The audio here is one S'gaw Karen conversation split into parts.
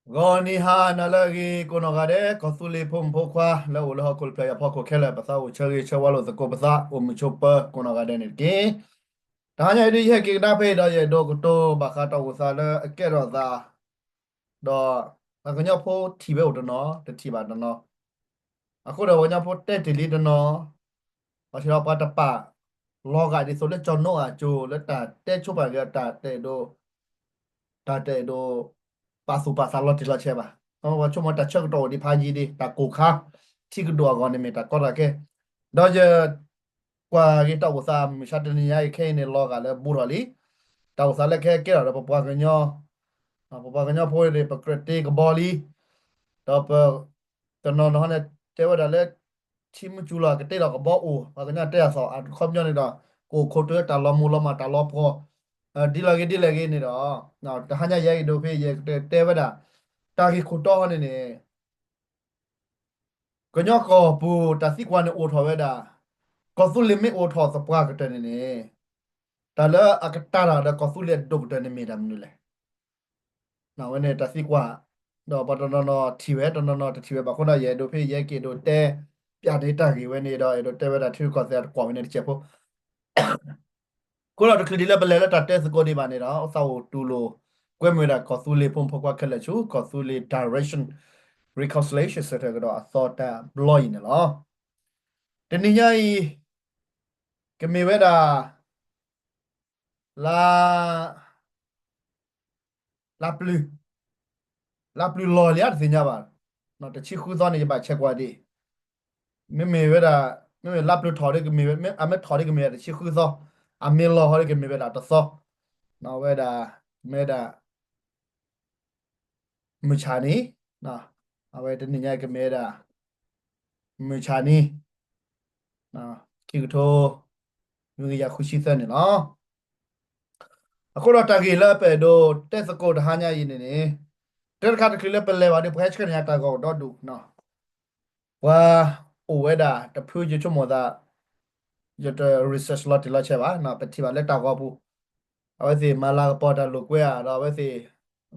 ဂီၤနံၤဟါနၤလၢအဂ့ၤ ကိးနီၢ်ဂၤဒဲး ကီၢ်သူလ့ၤဖိမုၣ်ဖိခွါ လၢအအိၣ်လၢဟီၣ်ခိၣ်တဖျၢၣ်အံၤအဖီခိၣ်ခဲလၢာ် ပသးအိၣ်ဆၢဂ့ၤဆၢဝါလိာ်သကိးပသး အိၣ်မုာ်ဆိးပၢၤကိးနီၢ်ဂၤဒဲးန့ၣ်တက့ၢ်. တဟါညါအံၤဒ်ယဟဲက့ၤကဒါဖဲအံၤဒီး ယအဲၣ်ဒိးကတိၤဘၣ်ဃးတၢ်အိၣ်သးလၢအကဲထီၣ်သး ဒီးပှၤကညီဖိထံၣ်ဝဲအိၣ်တနီၤ တထံၣ်ဘၣ်တနီၤ, အဃိဒီးပှၤကညီဖိတဲတ့ၢ်လံတနီၤ, ပှၤထံၣ်ဒီးပှၤတပာ်လီၤဂာ်ဒ်သိးလၢကၠီၤနိအၤကၠိလၢတၢ်တဲဆိပာ်က့ၤတၢ်တအဲၣ်ဒိး တၢ်တအဲၣ်ဒိး ပာ်သူၣ်ပာ်သးလီၤတံၢ်လီၤဆဲးဘၣ်. ပှၤဆိကမိၣ်တၢ်ဆၢကတီၢ်အိၣ်ဒံးဖးယံၤဒံး တၢ်ကိၢ်ခါ ထံကဒိၣ်အဂီၢ်န့ၣ်မ့ၢ်တၢ်ကီတၢ်ခဲ, ဒီးယ ကွၢ်က့ၤတၢ်အိၣ်သးမုၢ်မဆါတနံၤညါအံၤခဲအံၤန့ၣ် လီၤဂာ်လၢဘူးထီၣ်လံ. တၢ်အိၣ်သးလၢကဟဲကဲထီၣ်ဒီးပပှၤကညီ, ပပှၤကညီဖိန့ၣ် ပကြၢးတ့ကဘီလံ. ဒီးပ တနီၤနီၤန့ၣ် တဲဝဲဒၣ်လၢ ထံမုၢ်စူၤလီၤ ကတ့ထီၣ်ကဘီအိၣ် ပှၤကညီတဲအသီၣ် အခီပညီန့ၣ်ဒီး ကအိၣ်ခိးတုၤလၢတၢ်လီၤမူၤလီၤမၢ် တၢ်လီၤပှီၣ် ဒ်လဲၣ်ဂ့ၤဒ်လဲၣ်ဂ့ၤန့ၣ်ဒီး တဟါညါယဲက့ၤဒိးဖဲ ယကတဲဝဲဒၣ် တၢ်ဂ့ၢ်ခိၣ်တီန့ၣ်န့ၣ် ကညီကီၢ်ပူၤတၢ်သံကွၢ်န့ၣ်အိၣ်ထီၣ်ဝဲဒၣ်, ကီၢ်သူလ့ၤမ့ၢ်အိၣ်ထီၣ်သပှၢ်ကတၢၢ်န့ၣ်န့ၣ်, တၢ်လၢအကတၢၢ်တၢ်ဒီးကီၢ်သူလ့ၤအဒိၣ်ကတၢၢ်န့ၣ်မ့ၢ်တၢ်မနုၤလဲၣ်. အဝဲန့ၣ်တၢ်သံကွၢ်, ဒီးပှၤတနီၤနီၤထံၣ်ဝဲ တနီၤနီၤတထံၣ်ဝဲဘၣ်အဃိဒီး ယအဲၣ်ဒိးဖဲယဟဲက့ၤဒိးတဲ ပျးန့ၢ်တၢ်ဂ့ၢ်ဝဲန့ၣ်ဒီး အဲၣ်ဒိးတဲဝဲဒၣ်ထံရူၢ်ကီၢ်သဲးအတကွီၢ်ဝဲန့ၣ်တစဲးဖိ အဃိဒီးတချုးဒံးလၢပလဲၤလၢတၢ်တဲသကိးဒံးဘၣ်န့ၣ်ဒီး သးအိၣ်တူၢ်လိာ်ကွဲမုာ်ဝဲဒၣ် ကီၢ်သူလ့ၤဖိမုၣ်ဖိခွါခဲလၢာ်ဆူ ကီၢ်သူလ့ၤ Direction Reconciliation Center ကဒီးအသီတၢ်ဘျီအံၤန့ၣ်လီၤ. တနံၤညါအံၤ ကမ့ၢ်ဝဲဒၣ် လါ လါပျုၤ လါပျုၤလီၤလံဧါ တသ့ၣ်ညါဘၣ်. တဆံဃုသီန့ၣ် ယဘၣ်ဆဲးကွၢ်ဒံး, မ့မ့ၢ်ဝဲဒၣ် မ့မ့ၢ်လါပျုၤထီၣ်ဒ်ကမ့ၢ်ဝဲ အမ့ၢ်ထီၣ်ဒ်ကမ့ၢ်ဝဲဒၣ်တဆံဃုသီ, အမ့ၢ်လီၤဟီဒ်ကမ့ၢ်ဝဲဒၣ်တသီ, ဝဲဒၣ် မ့ၢ်ဝဲဒၣ် မုၢ်ဆါနံၤ, အဝဲတနံၤညါကမ့ၢ်ဝဲဒၣ် မုၢ်ဆါနံၤ ခံကထိ နွံကယၤဃုဆံသၢန့ၣ်လီၤ. အဃိဒီးတၢ်ဂ့ၢ်လၢပအဲၣ်ဒိးတဲသကိးတဟါညါအံၤန့ၣ်န့ၣ်, တၢ်တခါတချုးလၢပလဲၤဘၣ်ဒီး ပှၤဟဲဆှၢန့ၢ်ယၤတၢ်ဂီၤဒီဒူၣ်, ပှၤအိၣ်ဝဲဒၣ်တဖု ယဆိကမိၣ်သး ယတ research လီၤတံၢ်လီၤဆဲးဘၣ်, ပထံၣ်ဘၣ်လၢတၢ်ဂီၤပူၤ, အဝဲသ့ၣ်မၤလၤကပီၤတၢ်လိာ်ကွဲဧါ, ဒီးအဝဲသ့ၣ်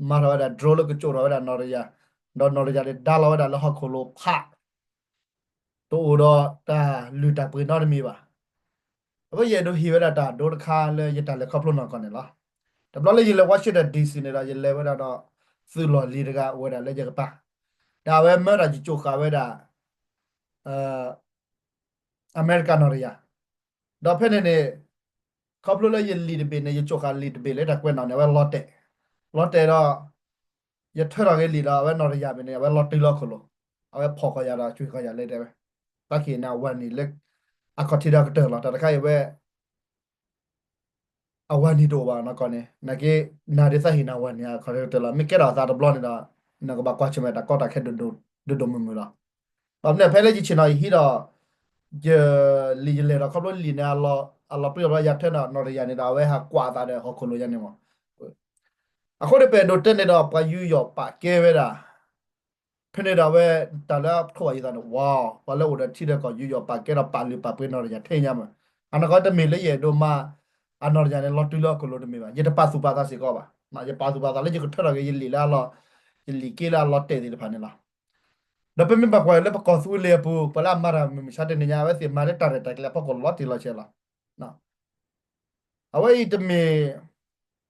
မၤထီၣ်ဝဲဒၣ် drone လၢကစိာ်ထီၣ်ဝဲဒၣ်နီၣ်တယၢ်, ဒီးနီၣ်တယၢ်န့ၣ်ဒါလီၤဝဲဒၣ်လၢဟီၣ်ခိၣ်လိၤဖး တအိၣ်ဒီးတၢ်လုၢ်တၢ်ပှ့ၤနီတမံၤဘၣ်. အဝဲယအဲၣ်ဒိးဟ့ၣ်ဝဲဒၣ်တၢ်ဒိတခါလၢယတၢ်လဲၤခီဖျိနီၢ်ကီၢ်န့ၣ်လီၤ. တဘျီလၢယလဲၤ Washington D C န့ၣ်ဒီး ယလဲၤဝဲဒၣ်ဒီး သုးလီၢ်လံၤတဂၤအိၣ်ဝဲဒၣ်လၢယကပၤ, ဒီးအဝဲမၢဒၣ်ယကၠိၣ်ဃာ်ဝဲဒၣ် အမဲရကၤနီၣ်တယၢ်, ဒီးဖဲန့ၣ်န့ၣ် ခီဖျိလၢယလံာ်တဘ့ၣ်န့ၣ် ယကၠိၣ်ဃာ်လံာ်တဘ့ၣ်လၢတၢ်ကွဲးနီၣ်န့ၣ် အဝဲလီၤတဲာ်, လီၤတဲာ်ဒီး ယထၢထီၣ်က့ၤလံာ်ဒီး အဝဲနီၣ်တယၢ်ဘ့ၣ်န့ၣ် အဝဲလီၤတုၤလီၤခိၣ်လိၤ, အဝဲဖီၣ်ဃီၤယၤဒီး ကွံာ်ဃီၤယၤလၢတဲဝဲ, တၢ်ခံးန့ၣ်အဝၤနံၤလၢ အခီၣ်ထံးဒီးကတၢၢ်လီၤ, တၢ်တခါအံၤဝဲ အဝၤနံၤတအိၣ်ဘၣ်နီၢ်ကီၢ်န့ၣ်, နာ်က့ နၤဒ်သးဟ့ၣ်နၤဝၤနံၤအခီၣ်ထံးကတၢၢ်လီၤ, မ့ၢ်ကဲထီၣ်အသးတဘျီန့ၣ်ဒီး နကဘၣ်ကွၢ်ဆၢၣ်မဲာ်တၢ်ကီတၢ်ခဲဒိၣ်ဒိၣ်မုၢ်မုၢ်လီၤ. ဘၣ်မနုၤဖဲလၢယဆ့ၣ်နီၤယဟံးဒီး ယလံာ်ယလဲၢ်ဒီး ခီဖျိလံာ်န့ၣ် အလီၤပြံလီၤပြါယၤထၢဒီး နီၣ်တယၢ်န့ၣ်ဒီး အဝဲဟးကွၢ်အသးဒီးဟီၣ်ခိၣ်လိၤယါန့ၣ်မး, အဃိန့ၣ် ပအဲၣ်ဒိးတဲန့ၣ်ဒီး ပှၤယူးယီၣ်ပာ်ကဲဝဲဒၣ် ဖဲန့ၣ်ဒီးအဝဲ တၢ်လၢအထိၣ်ဘၣ်ယသးန့ၣ် ဝါ ပှၤလၢအိၣ်ဒီးထံဒီးကီၢ်ယူးယီၣ်ပာ်ကဲဒီးပာ်လုၢ်ပာ်ပှ့ၤနီၣ်တယၢ်ထဲညါမး, အနီၢ်ကီၢ်တမ့ၢ်လၢယအဲၣ်ဒိးမၤ အနီၣ်တယၢ်န့ၣ် လီၤတုၤလၢဟီၣ်ခိၣ်လိၤတမ့ၢ်ဘၣ်, ယတပာ်သူၣ်ပာ်သးစ့ၢ်ကီးဘၣ်, ယပာ်သူၣ်ပာ်သးလၢယကထၢထီၣ်က့ၤယလံာ်လၢအလီၤ ယလံာ်က့လၢအလီၤတဲာ်သ့ၣ်တဖၣ်န့ၣ်လီၤ. ဒီးပမ့ၢ်ဘၣ်ကွၢ်လၢပကီၢ်သူလ့ၤအပူၤ ပှၤလၢအမၤတၢ်မုၢ်မဆါတနံၤညါ အဝဲသ့ၣ်မၤလၢတၢ်ရဲၣ်တၢ်ကျဲၤအဖီခိၣ်လီၤတံၢ်လီၤဆဲးလီၤ. အဝဲအံၤတမ့ၢ်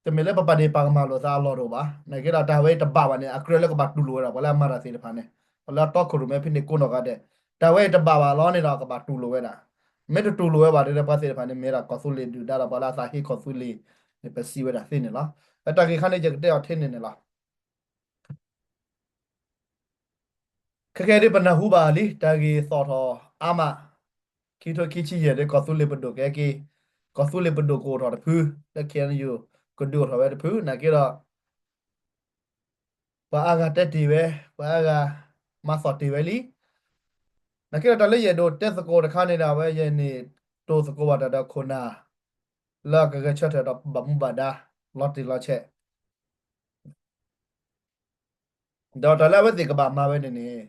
တမ့ၢ်လၢပပာ်ဒ့ၣ်ပာ်ကမၣ်လိာ်သးအလီၢ်တအိၣ်ဘၣ်, နာ်က့ဒီးတၢ်ဝဲအံၤတဘၣ်ဘၣ်န့ၣ် အကြၢးလၢကဘၣ်တူၢ်လိာ်ဝဲဒၣ် ပှၤလၢအမၤတၢ်သ့ၣ်တဖၣ်န့ၣ်, ပှၤလၢအတီခိၣ်ရိၣ်မဲဖဲန့ၣ်ကိးနီၢ်ဂၤဒဲး, တၢ်ဝဲအံၤတဘၣ်ဘၣ်လီၤန့ၣ်ဒီးကဘၣ်တူၢ်လိာ်ဝဲဒၣ်, မ့ၢ်တတူၢ်လိာ်ဝဲဘၣ်ဒီး ပှၤသ့ၣ်တဖၣ်န့ၣ် မ့ၢ်ဒၣ်ကီၢ်သူလ့ၤဒုၣ်ဒါဒီး ပှၤလၢအသးဟ့ကီၢ်သူလ့ၤန့ၣ် ပစံးဝဲဒၣ်သ့န့ၣ်လီၤ. အတၢ်ဂ့ၢ်ခါန့ၣ် ယကတဲအီၤထဲန့ၣ်န့ၣ်လီၤ. ခဲကဲဒ်ပနၢ်ဟူဘၣ်လံ တၢ်ဂ့ၢ်သီၣ်ထီၣ်အါမး, ခံထိခံဆံယဲၢ်ဒီး ကီၢ်သူလ့ၤပဒိၣ်ကဟဲက့ၤ, ကီၢ်သူလ့ၤပဒိၣ်ကအိၣ်ထီၣ်တဖု, လၢ K N U ကဒုးအိၣ်ထီၣ်ဝဲတဖု, နာ်က့ဒီး ပှၤအါဂၤတဲတ့ၢ်ဝဲ, ပှၤအါဂၤမၤသီၣ်တ့ၢ်ဝဲလံ. နာ်က့ဒီးတၢ်လၢယအဲၣ်ဒိးတဲသကိးတခါန့ၣ်ဒီး အဝဲယဲန့ၣ် တိၢ်သကိးဘၣ်တၢ်ဒီးခိၣ်နၢ် လၢအကဂဲၤဆၢထၢၣ်ဒီးဘၣ်မူဘၣ်ဒါ လီၤတံၢ်လီၤဆဲး ဒီးတၢ်လၢအဝဲသ့ၣ်ကဘၣ်မၤဝဲန့ၣ်န့ၣ်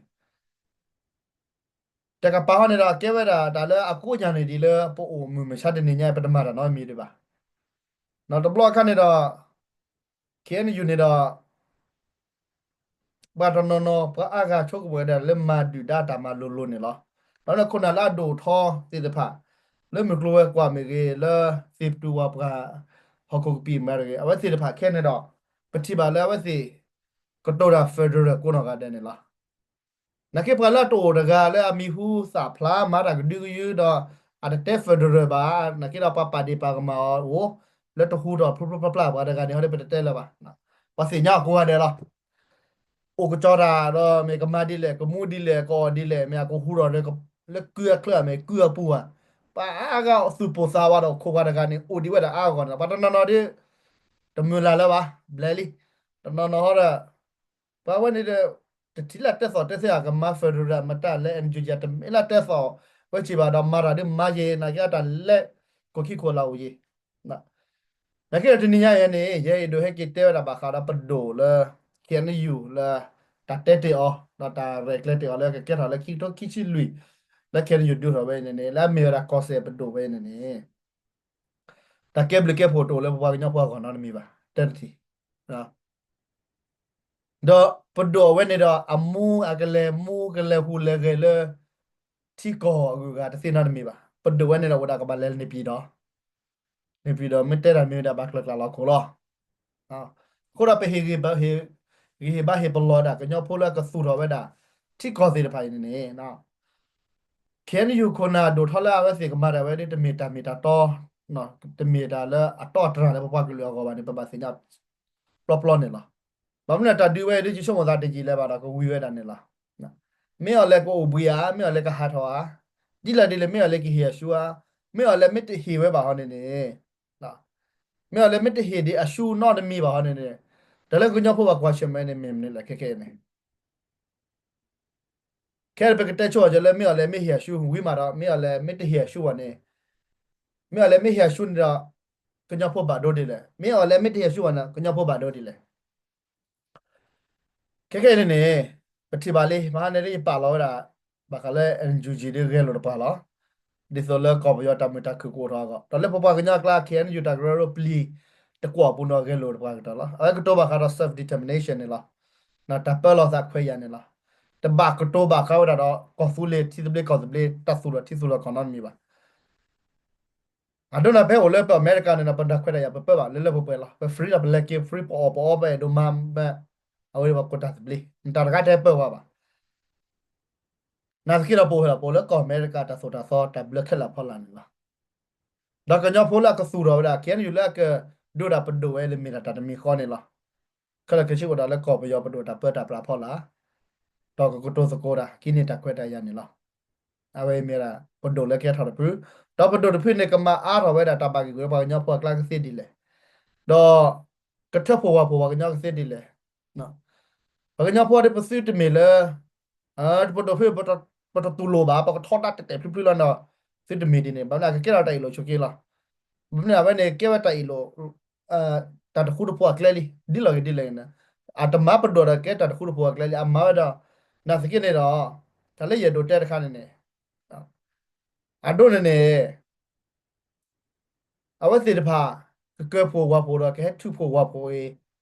တကပၤဟီန့ၣ်ဒီး ကဲဝဲဒၣ်တၢ်လၢအကိးညါန့ၣ်ဒ်လၢပအိၣ်မုၢ်မဆါတနံၤညါ ပတမၤတၢ်နီတမံၤဒံးဘၣ်. ဒီးတဘျီအခါန့ၣ်ဒီး K N U န့ၣ်ဒီး ပှၤတနီၤနီၤ ပှၤအါဂၤဆိကမိၣ်ဝဲဒၣ်လၢမၤဒုၣ်ဒါတၢ်မၤလိၤလိၤန့ၣ်လီၤ. ဒီးလၢခိၣ်နၢ်လၢအဒိၣ်ထီသ့ၣ်တဖၣ် လၢမုၢ်ကျိၤဝဲၤကွာ်မ့ၢ်ဂ့ၤ လၢသ့ၣ်ပတုာ်ဝဲပှၤ ဟီၣ်ခိၣ်ကပံာ်မ့ၢ်ဂ့ၤ အဝဲသ့ၣ်တဖၣ်ခဲန့ၣ်ဒီး ပထံၣ်ဘၣ်လၢအဝဲသ့ၣ် ကတိၤတၢ် federal ကိးနီၢ်ဂၤဒဲးန့ၣ်လီၤ. နာ်က့ပှၤလၢအတအိၣ်တဂၤလၢအမံၤဟူသၣ်ဖျါ မၤတၢ်ကဒုကယုဒီး အတတဲ federal ဘၣ်, နာ်က့ဒီးပှၤပာ်ဒ့ၣ်ပာ်ကမၣ်အီၤအိၣ် လၢတဟူထီၣ်ဖျိဖျိဖျါဖျါ ပှၤတဂၤန့ၣ် ဟီဒ်ပတတဲလၢၤဘၣ်. ပှၤသ့ၣ်ညါအကိးဂၤဒဲးလီၤ. အိၣ်ကစီၤတၢ်ဒီးမ့ၢ်ကမၤဒ်လဲၣ် ကမူဒ်လဲၣ် ကအီၣ်ဒ်လဲၣ် မ့ၢ်အကဟူထီၣ်လၢကုၢ်အချၢမ့ၢ်ကုၢ်အပူၤဘၣ်. ပှၤအါဂၤသူၣ်ပိၢ်သးဝးဒီးခိၣ်ပှၤတဂၤန့ၣ် အိၣ်ဒံးဝဲဒၣ်အါဂၤန့ၣ်လီၤ. ပှၤတနီၤနီၤဒ် တမုၢ်လၢ်လၢၤဘၣ် ဘျဲၣ်လံ. တနီၤနီၤဟီဒီး ပှၤဝဲန့ၣ်ဒီး တထံၣ်လၢတဲသိးတဲသ့အကမၤ federal မတၤလဲၣ် NUG တမ့ၢ်လၢတဲသိးဝဲစ့ၢ်ဘၣ်ဒီး မၤတၢ်ဒ်မၤယံၤ နာ်က့အတၢ်လဲၤ ကိၣ်ခံခိၣ်လၢအိၣ်ယံၤ နာ်က့ဒီးတနံၤညါအံၤန့ၣ် ယဲအံၤဒိးဟဲက့ၤတဲဝဲဒၣ်ဘၣ်ဃးဒီးပဒိၣ်လၢ KNU လၢ တၢ်တဲတ့ၢ်အီၤ ဒီးတၢ်ရဲၣ်ကျဲၤတ့ၢ်အီၤလၢကကဲထီၣ်လၢခံကထိခံဆံလွံၢ် လၢ KNU ဒုးထီၣ်ဝဲအံၤန့ၣ်န့ၣ် လၢအမ့ၢ်ဝဲဒၣ်ကီၢ်စဲၣ်ပဒိၣ်ဝဲအံၤန့ၣ်န့ၣ် တၢ်ကဲဘျုးကဲဖှိၣ်တအိၣ်လၢပပှၤကညီဖိအဂီၢ်နီတမံၤဘၣ် တၢ်တထံၣ် ဒီးပဒိၣ်အဝဲန့ၣ်ဒီး အမူအကလဲၤမူကလဲၤဟူးလဲၤဂဲၤလၢ ထံကီၢ်အဂုၤအဂၤတသ့နီတမံၤဘၣ်. ပဒိၣ်ဝဲန့ၣ်ဒီးအိၣ်ဒၣ်ကဘၣ်လဲၤလၢန့ၣ်ပံၤဒီး န့ၣ်ပံၤဒီး မ့ၢ်တဲတၢ်မ့ၢ်ဝဲဒၣ်ဘၣ်ကျၢၤကျၢၤလီၤခိၣ်လီၤ. အဃိဒီးပဟ့ၣ်ဂံၢ်ဟ့ၣ်ဘါ ဟ့ၣ်ဘါဟ့ၣ်ပလီၢ်ဒၣ်ကညီဖိလၢအကသူၣ်ထီၣ်ဝဲဒၣ် ထံကီၢ်သ့ၣ်တဖၣ်အံၤန့ၣ်န့ၣ် KNU ခိၣ်နၢ်ဒိၣ်ထီၣ်လၢအဝဲသ့ၣ်ကမၤတၢ်ဝဲဒ်တမ့ၢ်တၢ်မ့ၢ်တၢ်တီ တမ့ၢ်တၢ်လၢအတီအတြၢ်လၢပပှၤကလုာ်အဂီၢ်ဘၣ်န့ၣ် ပဘၣ်သ့ၣ်ညါပျီပျီန့ၣ်လီၤ. ဘၣ်မနုၤတၢ်ဒုးဝဲဒ်ယဆိကမိၣ်သးတယံာ်လၢၤဘၣ်ဒီးကဝံၤဝဲဒၣ်န့ၣ်လီၤ. မ့ၢ်အီၤလဲၤကအိၣ်ဘှံးဧါ မ့ၢ်အီၤလဲၤကဟးထီၣ်ဧါ ဒ်လဲၣ်ဒ်လဲၣ် မ့ၢ်အီၤလဲၤကဟ့ၣ်အရှူဧါ မ့ၢ်အီၤလဲၤမ့ၢ်တဟ့ၣ်ဝဲဘၣ်ဟီန့ၣ်န့ၣ် မ့ၢ်အီၤလဲၤမ့ၢ်တဟ့ၣ်ဒံးအရှူနီတမံၤဘၣ်ဟီန့ၣ်န့ၣ် တၢ်လၢကညီဖိဘၣ်ကွၢ်ဆၢၣ်မဲာ်န့ၣ် မ့ၢ်မနုၤလဲၣ် ခဲခဲအံၤန့ၣ် ခဲအံၤပကတဲဆိအီၤလၢ မ့ၢ်အီၤလဲၤမ့ၢ်ဟ့ၣ်အရှူ ဝံၤမးဒီး မ့ၢ်အီၤလဲၤမ့ၢ်တဟ့ၣ်အရှူဘၣ်န့ၣ် မ့ၢ်အီၤလဲၤမ့ၢ်ဟ့ၣ်အရှူန့ၣ်ဒီး ကညီဖိဘၣ်ဒိဒ်လဲၣ်, မ့ၢ်အီၤလဲၤမ့ၢ်တဟ့ၣ်အရှူဘၣ်န့ၣ် ကညီဖိဘၣ်ဒိဒ်လဲၣ်. ခဲခဲအံၤန့ၣ်န့ၣ် ပထံၣ်ဘၣ်လံ မဟါန့ၣ်လၢယပာ်လီၤဝဲဒၣ် ဘၣ်ဃးလၢ NUG ဒ်ဂဲၤလိာ်တပှၤလီၤ. ဒ်သိးလၢကီၢ်ပယီၤတၢ်မုာ်တၢ်ခုၣ်ကအိၣ်ထီၣ်အဂီၢ် ဒီးလၢပပှၤကညီအကျါ KNU တၢ်ကရၢကရိပျံၤတကွီၢ်အပူၤန့ၣ် ဂဲၤလိာ်တပှၤကတၢၢ်လီၤ. အဝဲကတိၤဘၣ်ဃးဒီး self determination န့ၣ်လီၤ. တၢ်ပၢလီၤသးခွဲးယာ်န့ၣ်လီၤ. တဘၣ်ကတိၤဘၣ်ဃးဝဲဒၣ်ဒီး ကီၢ်သူလ့ၤထံသဘျ့ကီၢ်သဘျ့ တၢ်သူၣ်လီၤထံသူၣ်လီၤကီၢ်နီတမံၤဘၣ်. အဒိန့ၣ် ဖဲအိၣ်လၢပအမဲရကၤန့ၣ်ဒီး ပတၢ်ခွဲးတၢ်ယာ်ပပၢဘၣ်လၢလၢပှဲၤပှဲၤလီၤ. ပ free ဒီးပလဲၤက့ၤ free ပအီၣ်ပအီပအဲၣ်ဒိးမၤမး အဝဲပကိးတၢ်သဘျ့ တၢ်တခါတဲပၢဝဲဘၣ်. နာ်သက့ဒီးပအိၣ်ဝဲဒၣ် ပအိၣ်လၢကီၢ်အမဲရကၤတၢ်သိၣ်တၢ်သီတၢ်ဘျၢခဲလၢာ်အဖီလာ်န့ၣ်လီၤ. ဒီးကညီဖိလၢအကသူၣ်ထီၣ်ဝဲဒၣ် KNU လၢအကဒိးဒၣ်ပဒိၣ်ဝဲလၢမ့ၢ်ဒၣ်တၢ်တမံၤဃီန့ၣ်လီၤ. ခဲလၢာ်ခဲဆ့အိၣ်ဒၣ်လၢကီၢ်ပယီၤပဒိၣ်တၢ်ပၢတၢ်ပြးအဖီလာ် ဒီးကကတိၤသကိးတၢ် ကံန့ၢ်တၢ်ခွဲးတၢ်ယာ်န့ၣ်လီၤ. အဝဲအံၤမ့ၢ်ဒၣ် ပဒိၣ်လၢကဟဲထီၣ်တဖု, ဒီးပဒိၣ်တဖုန့ၣ် ကမၤအါထီၣ်ဝဲဒၣ်တၢ်ဘၣ်ဂံၢ်ဂုာ်လၢပှၤကညီဖိအကျါကသ့ဒ်လဲၣ်, ဒီး ကထၢဖှိၣ်ဝၣ်ဖှိၣ်ပှၤကညီကသ့ဒ်လဲၣ်. ပကညီဖိဒီးပသုတမ့ၢ်လၢ ပဒိၣ်ဖု ပတတူၢ်လိာ်ဘၣ် ပကထီဒါတဲာ်တဲာ်ဖျုဖျုလီၤဒီး သုတမ့ၢ်ဒ်န့ၣ် ဘၣ်မနုၤအကကဲထီၣ်တၢ်အ့ၣ်လိာ်ဆိးက့လီၤ. ဘၣ်မနုၤအဝဲန့ၣ် ကဲဝဲတၢ်အ့ၣ်လိာ် တၢ်တဃူတဖိးအကျဲလံ ဒ်လဲၣ်ဂ့ၤဒ်လဲၣ်ဂ့ၤန့ၣ် အတမၤပဒိၣ်ဒီးကဲတၢ်တဃူတဖိးအကျဲလံ အမၤဝဲဒီး နာ်သက့န့ၣ်ဒီး တၢ်လၢယအဲၣ်ဒိးတဲတခါန့ၣ်န့ၣ် အဒိန့ၣ်န့ၣ် အဝဲသ့ၣ်တဖၣ် ကကၢၢ်ဖှိၣ်ဝၣ်ဖှိၣ်ဒီးကဟဲထုးဖှိၣ်ဝၣ်ဖှိၣ်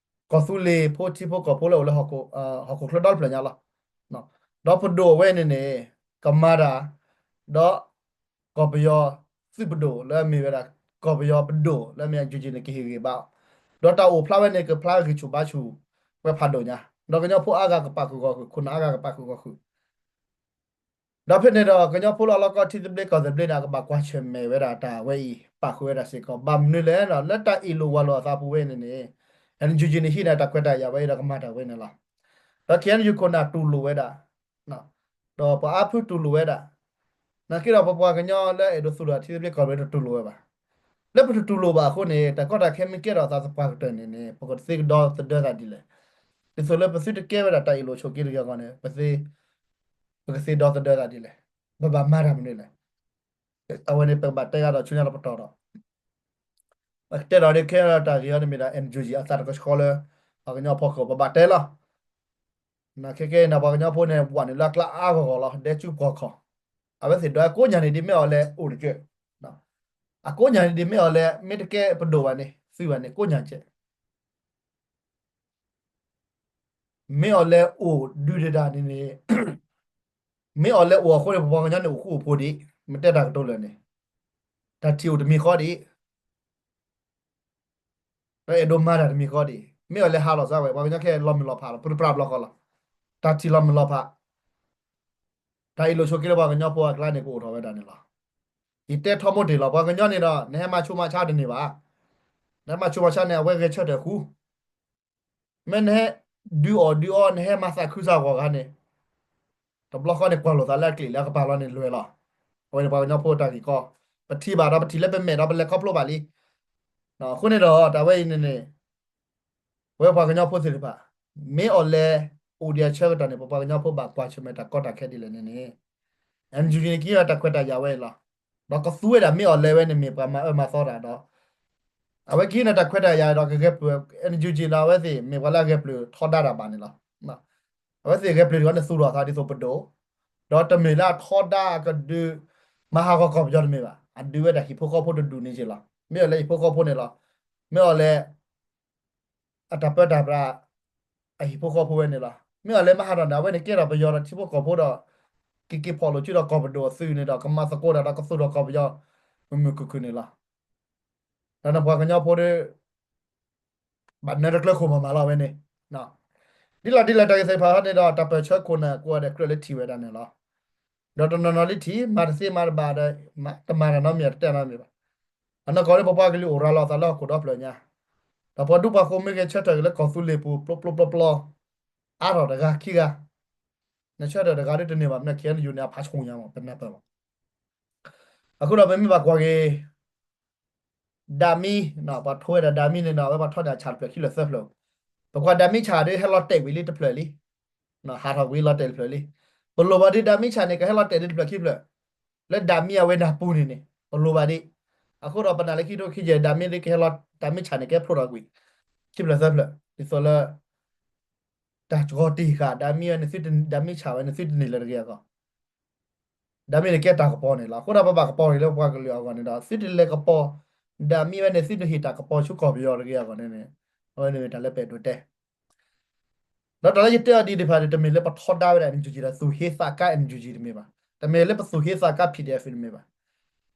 အံၤ ကီၢ်သူလ့ၤဖိထံဖိကီၢ်ဖိလၢအိၣ်လၢ ဟီၣ်ခိၣ်ချၢဒီတဖျၢၣ်ညါလီၤ. ဒီးပဒိၣ်အဝဲန့ၣ်န့ၣ် ကမၤတၢ် ဒီး ကီၢ်ပယီၤသုးပဒိၣ်လၢအမ့ၢ်ဝဲဒၣ် ကီၢ်ပယီၤပဒိၣ်လၢအမ့ၢ် NUG န့ၣ် ကဟ့ၣ်ဂံၢ်ဘါအီၤ, ဒီးတၢ်အိၣ်ဖျါဝဲန့ၣ် ကဖျါဂံၢ်ဆူၣ်ဘါဆူၣ်ဝဲဖးဒိၣ်ညါ, ဒီးကညီဖိအါဂၤကပာ်ဃုာ်ဂီၢ်ဃုာ် ခိၣ်နၢ်အါဂၤကပာ်ဃုာ်ဂီၢ်ဃုာ် ဒီးဖဲန့ၣ်ဒီး ကညီဖိလၢအလီၢ်ကီၢ်ထံသဘျ့ကီၢ်သဘျ့န့ၣ် အကဘၣ်ကွၢ်ဆၢၣ်မဲာ်ဝဲဒၣ်တၢ်ဝဲအံၤ ပာ်ဃုာ်ဝဲဒၣ်စ့ၢ်ကီး ဘၣ်မနုၤလဲၣ် လၢတၢ်အ့ၣ်လိာ်ဝၢ်လိာ်အသးပူၤဝဲန့ၣ်န့ၣ် NUG န့ၣ်ဟံးန့ၢ်တၢ်ခွဲးတၢ်ယာ်ဝဲအံၤဒီးကမၤတၢ်ဝဲန့ၣ်လီၤ. ဒီး KNU ခိၣ်နၢ်တူၢ်လိာ်ဝဲဒၣ် ဒီးပှၤအါဖုတူၢ်လိာ်ဝဲဒၣ်, နာ်သက့ဒီးပပှၤကညီလၢအဲၣ်ဒိးသူၣ်ထီၣ်ထံသဘျ့ကီၢ်သဘျ့တတူၢ်လိာ်ဝဲဘၣ်. လၢပတတူၢ်လိာ်ဘၣ်အဃိန့ၣ် တၢ်ကီတၢ်ခဲမ့ၢ်ကဲထီၣ်အသးသပှၢ်ကတၢၢ်န့ၣ်န့ၣ် ပကသ့ကဒီသဒၢသးဒ်လဲၣ်. ဒ်သိးလၢပသုတကဲဝဲဒၣ်တၢ်အ့ၣ်လိာ်ဆိးက့တဂ့ၤအဂီၢ်န့ၣ် ပကသ့ဒီသဒၢသးဒ်လဲၣ်. ပဘၣ်မၤတၢ်မနုၤလဲၣ်. အဝဲန့ၣ်ပကဘၣ်တဲဂၤဒီးဆူညါလၢပတီၢ်ဒီး ပကတဲဒီးဒ်ခဲလၢာ်တၢ်ဂ့ၢ်အံၤန့ၣ်မ့ၢ်ဒၣ် NUG အသးတကဆှီလၢ ပှၤကညီဖီခိၣ် ပဘၣ်တဲလီၤ. နာ်က့ခဲအံၤန့ၣ် ပှၤကညီဖိန့ၣ် ဝးနုာ်လၢအကျါအါဂီၢ်ဂီၢ်လီၤ ဒဲကၠူပှီၢ်ခီၣ်, အဝဲသ့ၣ်ဒွးကိးညါန့ၣ်ဒ်မ့ၢ်အီၤလဲၤအိၣ်တကၢၢ်, အကိးညါန့ၣ်ဒ်မ့ၢ်အီၤလဲၤ မ့ၢ်တကဲပဒိၣ်ဘၣ်န့ၣ် သုဘၣ်န့ၣ် ကိးညါကဲး မ့ၢ်အီၤလဲၤအိၣ်ဒုးတဒၣ်န့ၣ်န့ၣ်, မ့ၢ်အီၤလဲၤအိၣ်အဃိန့ၣ် ပပှၤကညီန့ၣ်အိၣ်ဃူအိၣ်ဖိးဒံး, မ့ၢ်တဲတၢ်ကတိၤလၢာ်န့ၣ်, တၢ်ထံၣ်အိၣ်တမံၤဃီဒံး, ပအဲၣ်ဒိးမၤတၢ်တမံၤဃီဒံး, မ့ၢ်အီၤလဲၤဟးလီၤစၢ်ဝဲ ပှၤကညီခဲလၢာ်လီၤမုၢ်လီၤဖးလီၤ, ပြူပြူဘျီဃီလီၤ, တၢ်ထံၣ်လီၤမုၢ်လီၤဖး တၢ်အ့ၣ်လိာ်ဆိးက့လၢပှၤကညီဖိအကျါန့ၣ် ကအိၣ်ထီၣ်ဝဲဒၣ်န့ၣ်လီၤ. ယတဲထီဘိတ့ၢ်လီၤ, ပှၤကညီန့ၣ်ဒီး နဟဲမၤဆူးမၤဆါတန့ၢ်ဘၣ်. နဟဲမၤဆူးမၤဆါန့ၣ် အဝဲဂဲၤဆၢထၢၣ်ဃူ, မ့ၢ်နဟဲဒုးအီၣ်ဒုးအီ နဟဲမၤသးခုစၢ်ဂီၤဂၤန့ၣ်, တဘျီဃီန့ၣ် ကွၢ်လိာ်သးလၢအကျံးလၢအကပၤလီၤန့ၣ်လွဲၢ်လီၤ. အဝဲန့ၣ်ပှၤကညီဖိတၢ်ဂ့ၢ်ကီ, ပထံၣ်ဘၣ်ဒီးပထံၣ်လၢပမဲာ်ဒီးပလဲၤခီဖျိဘၣ်လံ. အဃိန့ၣ်ဒီး တၢ်ဝဲအံၤန့ၣ်န့ၣ် ပဝဲပှၤကညီဖိသ့ၣ်တဖၣ်, မ့ၢ်အီၤလဲၤအိၣ်ဒံးအဆၢကတီၢ်န့ၣ် ပပှၤကညီဖိဘၣ်ကွၢ်ဆၢၣ်မဲာ်တၢ်ကီတၢ်ခဲဒ်လဲၣ်န့ၣ်န့ၣ်, NUG န့ၣ်ကဟံးဝဲတၢ်ခွဲးတၢ်ယာ်ဝဲအံၤလီၤ. ဒီးကသူဝဲဒၣ်မ့ၢ်အီၤလဲၤဝဲန့ၣ်မ့ၢ်ပှၤမၤအၢမၤသီတၢ်ဒီး အဝဲကဟံးန့ၢ်တၢ်ခွဲးတၢ်ယာ်ဒီးကဂဲၤပျုၢ် NUG လၢအဝဲသ့ၣ်မ့ၢ်ပှၤလၢအဂဲၤပျုၢ်ထီဒါတၢ်ဘၣ်န့ၣ်လီၤ. အဝဲသ့ၣ်ဂဲၤပျုၢ်တဂီၤန့ၣ်သူၣ်ထီၣ်အသးဒ်သိးပဒိၣ်, ဒီးတမ့ၢ်လၢအထီဒါအကဒုး မၤဟးဂီၤကီၢ်ပယီၤတမ့ၢ်ဘၣ်, အဒုးဝဲဒၣ်ဟံၣ်ဖိဃီဖိတဒူၣ်န့ၣ်က့လီၤ. မ့ၢ်အီၤလဲၤဟံၣ်ဖိဃီဖိန့ၣ်လီၤ. မ့ၢ်အီၤလဲၤ အတၢ်ပၢတၢ်ပြး အဟံၣ်ဖိဃီဖိဝဲန့ၣ်လီၤ. မ့ၢ်အီၤလဲၤမၤဟးထီၣ်န့ၣ် အဝဲန့ၣ်ကဲထီၣ်ပယီၤဒီးထံဖိကီၢ်ဖိဒီး က့ၤက့ၤဖီၣ်လိာ်စုဒီးကီၢ်ပဒိၣ်အသုးန့ၣ်ဒီး ကမၤသကိးတၢ်ဒီးကသူၣ်ထီၣ်ကီၢ်ပယီၤ မုာ်မုာ်ခုၣ်ခုၣ်န့ၣ်လီၤ. ဒီးနပှၤကညီဖိဒီး ဘၣ်နၢတကျၢၤခိၣ်မးမးလီၤဝဲန့ၣ်, ဒ်လဲၣ်ဒ်လဲၣ်တၢ်ဂ့ၢ်သ့ၣ်တဖၣ်န့ၣ်ဒီး တၢ်ပၢၢ်ဆၢခိၣ်နၢ်ကိးဂၤဒဲးကြၢးလၢထံၣ်ဝဲဒၣ်န့ၣ်လီၤ. ဒီးတနီၤနီၤလၢထံၣ် မၤတသ့မၤတဘၣ်ဒီး တမၤတၢ်နီတမံၤ တတဲနီတမံၤဘၣ်. အနီၢ်ကီၢ်ဒီးပပှၤကလုာ်အိၣ်ရၤလီၤအသးလၢဟီၣ်ခိၣ်ဒီဖျၢၣ်ညါ, ဒီးပှၤဒူပှၤဃိၤမ့ၢ်ဂဲၤဆၢထၢၣ်က့ၤလၢကီၢ်သူလ့ၤပူၤ ပျီပျီပျီပျီ အါထီၣ်တဂၤခံဂၤ, နဆၢထၢၣ်တဂၤဒ်တန့ၢ်ဘၣ် မ့ၢ် KNU န့ၣ် အဖးဆူညါမး ပနၢ်ပၢၢ်လီၤ. အဃိဒီးပမ့ၢ်ဘၣ်ကွၢ်က့ၤ ဒၣ်မံ, ပှၤထိဝဲဒၣ်ဒၣ်မံန့ၣ်ဒီး အဝဲပှၤထီၣ်ဒၣ်ဆၣ်တဖျၢၣ်ခံဖျၢၣ်သၢဖျၢၣ်, ပကွၢ်ဒၣ်မံဆၣ်ဒီးဟဲလီၤတဲာ်ကွံာ်လံတဖျၢၣ်လံ, ဟးထီၣ်ကွံာ်လီၤတဲာ်တဖျၢၣ်လံ. ပလိၣ်ဘၣ်ဒ်ဒၣ်မံဆၣ်န့ၣ် ကဟဲလီၤတဲာ်ဒ်တဖျၢၣ်ခံဖျၢၣ် လၢဒၣ်မံအဝဲနၢ်ပူၤန့ၣ်န့ၣ် ပလိၣ်ဘၣ်ဒ်. အဃိဒီးပနၢ်လၢခံထိခံယဲၢ် ဒၣ်မံဒ်ကဟဲလီၤ ဒၣ်မံဆၣ်န့ၣ် ကဟဲဖျိထီၣ်ကွံာ် ခံဖျၢၣ်သၢဖျၢၣ် ဒ်သိးလၢ တၢ်ကီတံၢ်ဃာ် ဒၣ်မံဝဲန့ၣ်သုတ ဒၣ်မံဆၣ်ဝဲန့ၣ် သုတန့ၢ်လၢၤတဂ့ၤအဂီၢ် ဒၣ်မံန့ၣ်ကဲတၢ်ကပီၤန့ၣ်လီၤ. အဃိဒီးပဘၣ်ကပီၤက့ၤလၢပပှၤကလုာ်အဂီၢ်န့ၣ်ဒီး သုတလဲၤကပီၤ ဒၣ်မံဝဲန့ၣ် သုတဟ့ၣ်တၢ်ကပီၤဆူကီၢ်ပယီၤတဂ့ၤအဂီၢ်န့ၣ်န့ၣ် အဝဲန့ၣ်မ့ၢ်တၢ်လၢပအဲၣ်ဒိးတဲ ဒီးတၢ်လၢယတဲအီၤဒ်အံၤတဖၣ်န့ၣ် တမ့ၢ်လၢပထီဒါဝဲဒၣ် NUG ဒီးသူၣ်ဟ့သးကါ NUG တမ့ၢ်ဘၣ်. တမ့ၢ်လၢပသူၣ်ဟ့သးကါ PDF တမ့ၢ်ဘၣ်.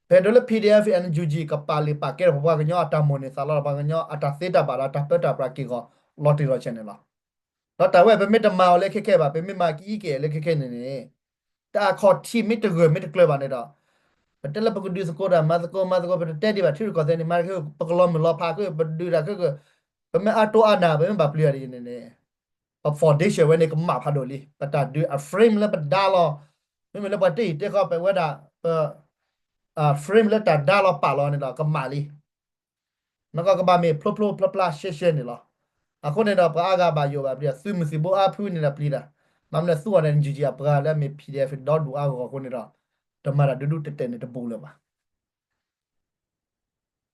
ပအဲၣ်ဒိးလၢ PDF NUG ကပာ်လုၢ်ပာ်ကဲဒီးပပှၤကညီအတၢ်မိၣ်န့ၢ်သးလီဒီးပှၤကညီအတၢ်သ့တၢ်ဘၣ်ဒီးတၢ်ပၢတၢ်ပြးက့ၢ်ဂီၤလီၤတံၢ်လီၤဆဲးန့ၣ်လီၤ. ဒီးတၢ်ဝဲပမ့ၢ်တမၤအီၤလၢခဲခဲဘၣ် ပမ့ၢ်မၤကံကဲလၢခဲခဲန့ၣ်န့ၣ် တၢ်အခီၣ်ထံးမ့ၢ်တဂၢၢ်မ့ၢ်တကျၢၤဘၣ်န့ၣ်ဒီး ပတဲလၢပကဒုးသကိးတၢ်မၤသကိးမၤသကိး ပတတဲဒံးဘၣ် ထံရူၢ်ကီၢ်သဲးန့ၣ် မၤတက့ၢ် ပကလီၤမုၢ်လီၤဖးက့ၤ ပဒုးတၢ်က့ၤ ပမ့ၢ်အါတိအါနၢ် ပမ့ၢ်ဘၣ်ပျံၤအီၤဒ်န့ၣ်န့ၣ် ပ foundation ဝဲန့ၣ် ကမၣ်ဖးဒိၣ်လံ. ပတၢ်ဒုးအ frame လၢပဒါလီၤ မ့မ့ၢ်လၢပှၤတ့အံၤတဲဃီ ပဝဲဒၣ် ပ frame လၢတၢ်ဒါလီၤပာ်လီၤန့ၣ်ဒီး ကမၣ်လံ. နကီၢ်ကဘၣ်မ့ၢ်ဖျိဖျိဖျါဖျါရှဲရှဲန့ၣ်လီၤ. အဃိန့ၣ်ဒီး ပှၤအါဂၤဘၣ်ယိၣ်ဘၣ်ပျံၤ သုးမုၢ်သံၣ်ဘိအါဖုန့ၣ်ဒီးပျံၤတၢ် မ့မ့ၢ်လၢသူအီၤန့ၣ် NUG အပှၤလၢအမ့ၢ် PDF ဒီဒူၣ်အါဂီၢ်အဃိန့ၣ်ဒီး တမၤတၢ်ဒူဒူတဲာ်တဲာ်န့ၣ်တဘူးလၢၤဘၣ်.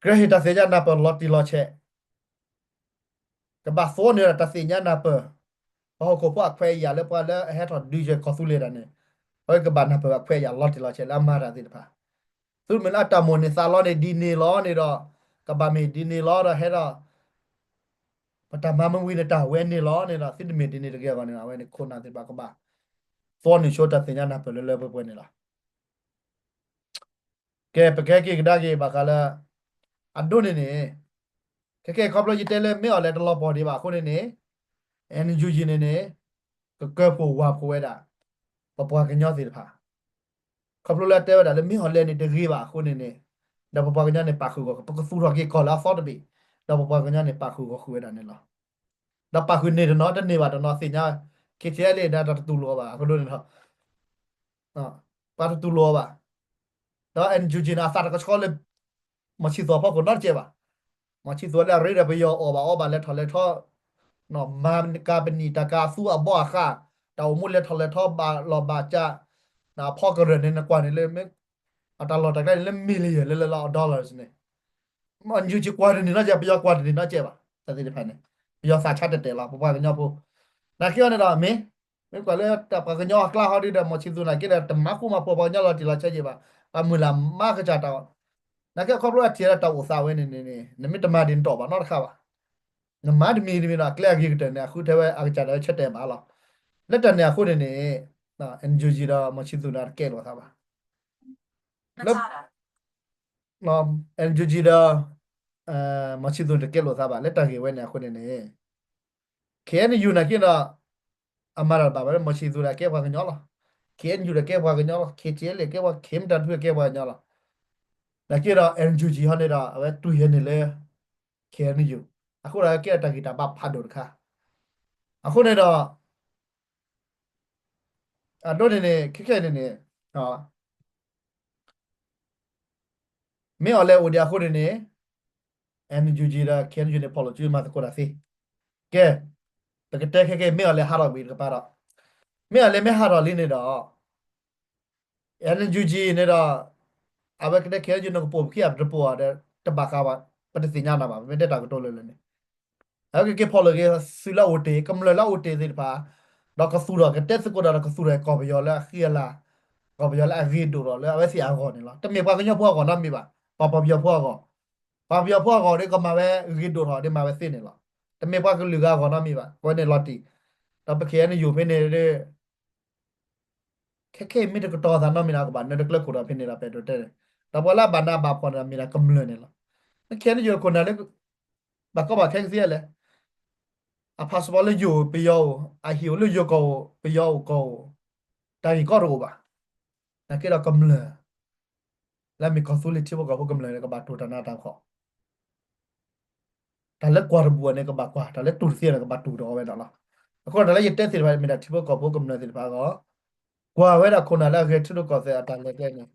ကြၢးဟ့ၣ်တၢ်သ့ၣ်ညါနၢ်ပၢၢ်လီၤတံၢ်လီၤဆဲး ကဘၣ်သိးန့ၢ်ဒီးတၢ်သ့ၣ်ညါနၢ်ပၢၢ် ပဟီၣ်ခိၣ်ဖိအခွဲးအယာ်လၢပှၤလၢအဟဲထီၣ်ဒုးယဲၢ်ကီၢ်သူလ့ၤတၢ်န့ၣ် အဝဲကဘၣ်နၢ်ပၢၢ်အခွဲးအယာ်လီၤတံၢ်လီၤဆဲးလၢအမၤတၢ်သ့ၣ်တဖၣ် သုမ့ၢ်လၢအတၢ်မိၣ်န့ၢ်သးလီန့ၣ်ဒ်န့ၣ်လီၤန့ၣ်ဒီး ကဘၣ်မ့ၢ်ဒ်န့ၣ်လီၤဒီးဟဲဒီး ပတၢ်မၤမ့ၢ်ဝံၤန့ၣ်တၢ်ဝဲန့ၣ်လီၤန့ၣ်ဒီး သုတမ့ၢ်ဒ်န့ၣ်တဂ့ၤအဂီၢ်န့ၣ် အဝဲန့ၣ်ခိၣ်နၢ်သ့ၣ်တဖၣ်ကဘၣ် သိးန့ၢ်ဆိတၢ်သ့ၣ်ညါနၢ်ပၢၢ်လၢလၢပှဲၤပှဲၤန့ၣ်လီၤ. ကဲ ပကဟဲက့ၤကဒါက့ၤဘၣ်ဃးလၢ အဒိန့ၣ်န့ၣ် ခဲကဲခီဖျိယတဲလၢမ့ၢ်အီၤလဲၤတလီၤပှီၢ်ဒံးဘၣ်အဃိန့ၣ်န့ၣ် NUG န့ၣ်န့ၣ် ကကၢဖှိၣ်ဝၢ်ဖှိၣ်ဝဲဒၣ် ပပှၤကညီသ့ၣ်တဖၣ် ခီဖျိလၢအတဲဝဲဒၣ်လၢမ့ၢ်အီၤလဲၤန့ၣ်တဂ့ၤဘၣ်အဃိန့ၣ်န့ၣ် ဒီးပပှၤကညီန့ၣ်ပာ်ဃုာ်ဂီၢ် ပကသူၣ်ထီၣ်က့ၤကီၢ်လၢအသီတဘ့ၣ် ဒီးပပှၤကညီန့ၣ်ပာ်ဃုာ်ဂီၢ်ဃုာ်ဝဲဒၣ်န့ၣ်လီၤ. ဒီးပာ်ဃုာ်န့ၢ်တနီၤတန့ၢ်ဘၣ်တနီၤသ့ၣ်ညါ KTLA န့ၣ် တၢ်တတူၢ်လိာ်အီၤဘၣ် အဃိန့ၣ်ဒီး ပှၤတတူၢ်လိာ်အီၤဘၣ်. ဒီး NUG န့ၣ် အသးတကဆှီလၢ မီၤဆံသူးအဖီခိၣ်နီတစဲးဘၣ်. မီၤဆံသူးလၢအရ့ဒီးပယီၤအီၣ်ဘၣ်အီဘၣ်လဲၤထီၣ်လဲၤထီ မၤကၤပနံၣ်တၢ်ကၤသူအဘီအဃး တၢ်အိၣ်မူလဲၤထီၣ်လဲၤထီဘၣ်လီၢ်ဘၣ်စး အဖီကရၢၢ်န့ၣ် နကွၢ်န့ၣ်လၢ အတၢ်လီၢ်တၢ်ကျဲန့ၣ်လၢ million လၢလၢလီၤ dollars န့ၣ် NUG ကွၢ်တန့ၢ်နီတစဲး ပယီၤကွၢ်တန့ၢ်နီတစဲးဘၣ် တၢ်သ့ၣ်တဖၣ်န့ၣ် ပယီၤသးဆါတဲာ်တဲာ်လီၤ ပပှၤကညီဖိ နာ်က့အီၤန့ၣ်ဒီး မ့ၢ် မ့ၢ်ကွၢ်လၢတၢ်ပှၤကညီအကျါဟီဒ်ဒီး မီၤဆံသူးနာ်က့ဒီး တမၤဃူမၤဖိးပှၤကညီလီၤတံၢ်လီၤဆဲးက့ၤဘၣ် ပှၤမုၢ်လၢ်မၤကစၢ်တၢ် နာ်က့အခီဖျိအထံၣ်ဒီးတၢ်အိၣ်သးဝဲန့ၣ်န့ၣ် နမ့ၢ်တမၤဒ်နတအီၣ်ဘၣ်နီတခါဘၣ် နမၤတမံၤတမံၤဒီး အကျဲအဂ့ၤကတၢၢ်န့ၣ် အဃုထၢဝဲအကစၢ်ဒီးဆၢတဲာ်ဘၣ်လီၤ. လၢတၢ်န့ၣ်အဃိန့ၣ်န့ၣ် NUG ဒီး မီၤဆံသူးန့ၣ် တကဲလိာ်သးဘၣ်. လၢ NUG ဒီး မီၤဆံသူးန့ၣ် တကဲလိာ်သးဘၣ် လၢတၢ်ဂ့ၢ်ဝဲန့ၣ်အဃိန့ၣ်န့ၣ် KNU နာ်က့ဒီး အမၤတၢ်တဘၣ်ဘၣ်လၢ မီၤဆံသူးဒီးကဲပှၤကညီလီၤ. KNU ဒီးကဲပှၤကညီလီၤ. KTLA ကဲပှၤ ခ့မတၤတဖုကဲပှၤကညီလီၤ. နာ်က့ဒီး NUG ဟီန့ၣ်ဒီး အဝဲတုၤယဲန့ၣ်လၢ KNU အဃိဒီးကဲတၢ်ဂံၢ်တၢ်ဘါဖးဒိၣ်တခါ. အဃိန့ၣ်ဒီး အဒိန့ၣ်န့ၣ် ခဲခဲန့ၣ်န့ၣ် မ့ၢ်အီၤလဲၤအိၣ်ဒံးအဃိန့ၣ်န့ၣ် NUG ဒီး KNU န့ၣ် ဖီၣ်လိာ်စုမၤသကိးတၢ်သ့. ကဲ, ပကတဲခဲကဲ မ့ၢ်အီၤလဲၤဟးထီၣ်ဝံၤတကပၤဒီး မ့ၢ်အီၤလဲၤမ့ၢ်ဟးထီၣ်လံန့ၣ်ဒီး NUG န့ၣ်ဒီး အဝဲကတဲ KNU နကပိာ်ပခံ အပတပိာ်အီၤဒီး တဘၣ်ဃးဘၣ် ပတသ့ၣ်ညါနၤဘၣ် ပမ့ၢ်တဲတၢ်ကတိၤလၢလၢန့ၣ် အဝဲကက့ၤဖီၣ်လိာ်က့ၤသုးလၢအအိၣ်တ့ၢ် ကမျၢၢ်လၢအအိၣ်တ့ၢ်သ့ၣ်တဖၣ် ဒီးကသူၣ်ထီၣ်ကတဲသကိးတၢ်ဒီးကသူၣ်ထီၣ်ကီၢ်ပယီၤလၢအဃံအလၤ ကီၢ်ပယီၤလၢအဂ့ၤဒိၣ်ထီၣ်လၢအဝဲသ့ၣ်အဂီၢ်န့ၣ်လီၤ. တမ့ၢ်ပှၤကညီဖိအဂီၢ်နီတမံၤဘၣ်, ပှၤပယီၤဖိအဂီၢ်, ပှၤပယီၤဖိအဂီၢ်ဒီးကမၤဝဲဂ့ၤဒိၣ်ထီၣ်ဒီးမၤဝဲသ့န့ၣ်လီၤ. တမ့ၢ်ပှၤကလုာ်ဂၤအဂီၢ်နီတမံၤဘၣ်, အဝဲန့ၣ်လီၤတံၢ်, ဒီးပ KNU ဖဲန့ၣ်ဒီး ခဲခဲအံၤမ့ၢ်တကတီၤသးနီတမံၤန့ၣ် ကဘၣ်နၢတကျၢၤခိၣ်ဒီးဖဲန့ၣ်ဒီး ပဲဒိးတဲန့ၣ်, ဒီးပှၤလၢအဘၣ်နးဘၣ်ဖှီၣ်န့ၣ်ဒီးမ့ၢ်ဒၣ်ကမျၢၢ်န့ၣ်လီၤ. န KNU ခိၣ်နၢ်လၢ ဘၣ်ကီဘၣ်ခဲကသ့လဲၣ်, အ passport လၢယိၤပယီၤအိၣ်, အဟံၣ်အိၣ်လၢယိၤကီၢ်အိၣ် ပယီၤအိၣ်ကီၢ်အိၣ်, တၢ်ဂ့ၢ်ကီတအိၣ်ဘၣ်. နာ်က့ဒီးကမျၢၢ် လၢအမ့ၢ်ကီၢ်သူလ့ၤထံဖိကီၢ်ဖိကမျၢၢ်န့ၣ် ကဘၣ်တူၢ်တၢ်နးတၢ်ဖှီၣ် တၢ်လၢကွၢ်တဘူၣ်အီၤန့ၣ် ကဘၣ်ကွၢ်, တၢ်လၢတူၢ်တသ့န့ၣ် ကဘၣ်တူၢ်ဒီးအီၤဝဲဒၣ်လီၤ. အဃိဒီးတၢ်လၢယတဲသ့ၣ်တဖၣ် မ့ၢ်ဒၣ်ထံဖိကီၢ်ဖိကမျၢၢ်သ့ၣ်တဖၣ်အဂီၢ်, ကွၢ်ဝဲဒၣ်ခိၣ်နၢ်လၢအဂဲၤထံရူၢ်ကီၢ်သဲးအတၢ်လဲၤကျဲန့ၣ်,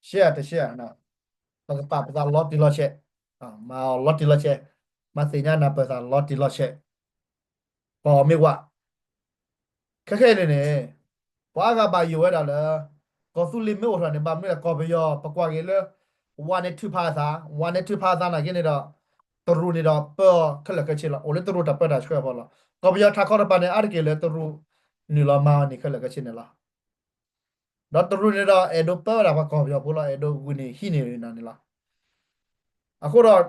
ရှဲတရှဲ, ပကပာ်ပသးလီၤတံၢ်လီၤဆဲး, မၤအီၤလီၤတံၢ်လီၤဆဲး, မၤသ့ၣ်ညါနၢ်ပၢၢ်သးလီၤတံၢ်လီၤဆဲး, ပအီၤမ့ၢ်ဝး ခဲခဲအံၤန့ၣ်န့ၣ်, ပှၤအါဂၤဘၣ်ယိၣ်ဝဲဒၣ်လၢ ကီၢ်သူလ့ၤမ့ၢ်အိၣ်ထီၣ်န့ၣ် ဘၣ်မနုၤလဲၣ် ကီၢ်ပယီၤ ပကွၢ်က့ၤလၢ ဝါန့ၣ်ထုးဖးအသး, ဝါန့ၣ်ထုးဖးအသးနာ်က့န့ၣ်ဒီး တရူးန့ၣ်ဒီးပၢအီၤခဲလၢာ်ခဲဆ့လီၤ. အိၣ်လၢတရူးတၢ်ပၢတၢ်ဆှၢအဖီလာ်. ကီၢ်ပယီၤထးခီတပၤန့ၣ် အါတက့ၢ်လၢတရူး နုာ်လီၤမၤအီၤန့ၣ်ခဲလၢာ်ခဲဆ့န့ၣ်လီၤ. ဒီးတရူးန့ၣ်ဒီး အဲၣ်ဒိးပၢဝဲဒၣ်ပှၤကီၢ်ပယီၤဖိလီၤ, အဲၣ်ဒိးဂုာ်န့ၢ်ဟံးန့ၢ်နၤန့ၣ်လီၤ. အဃိဒီး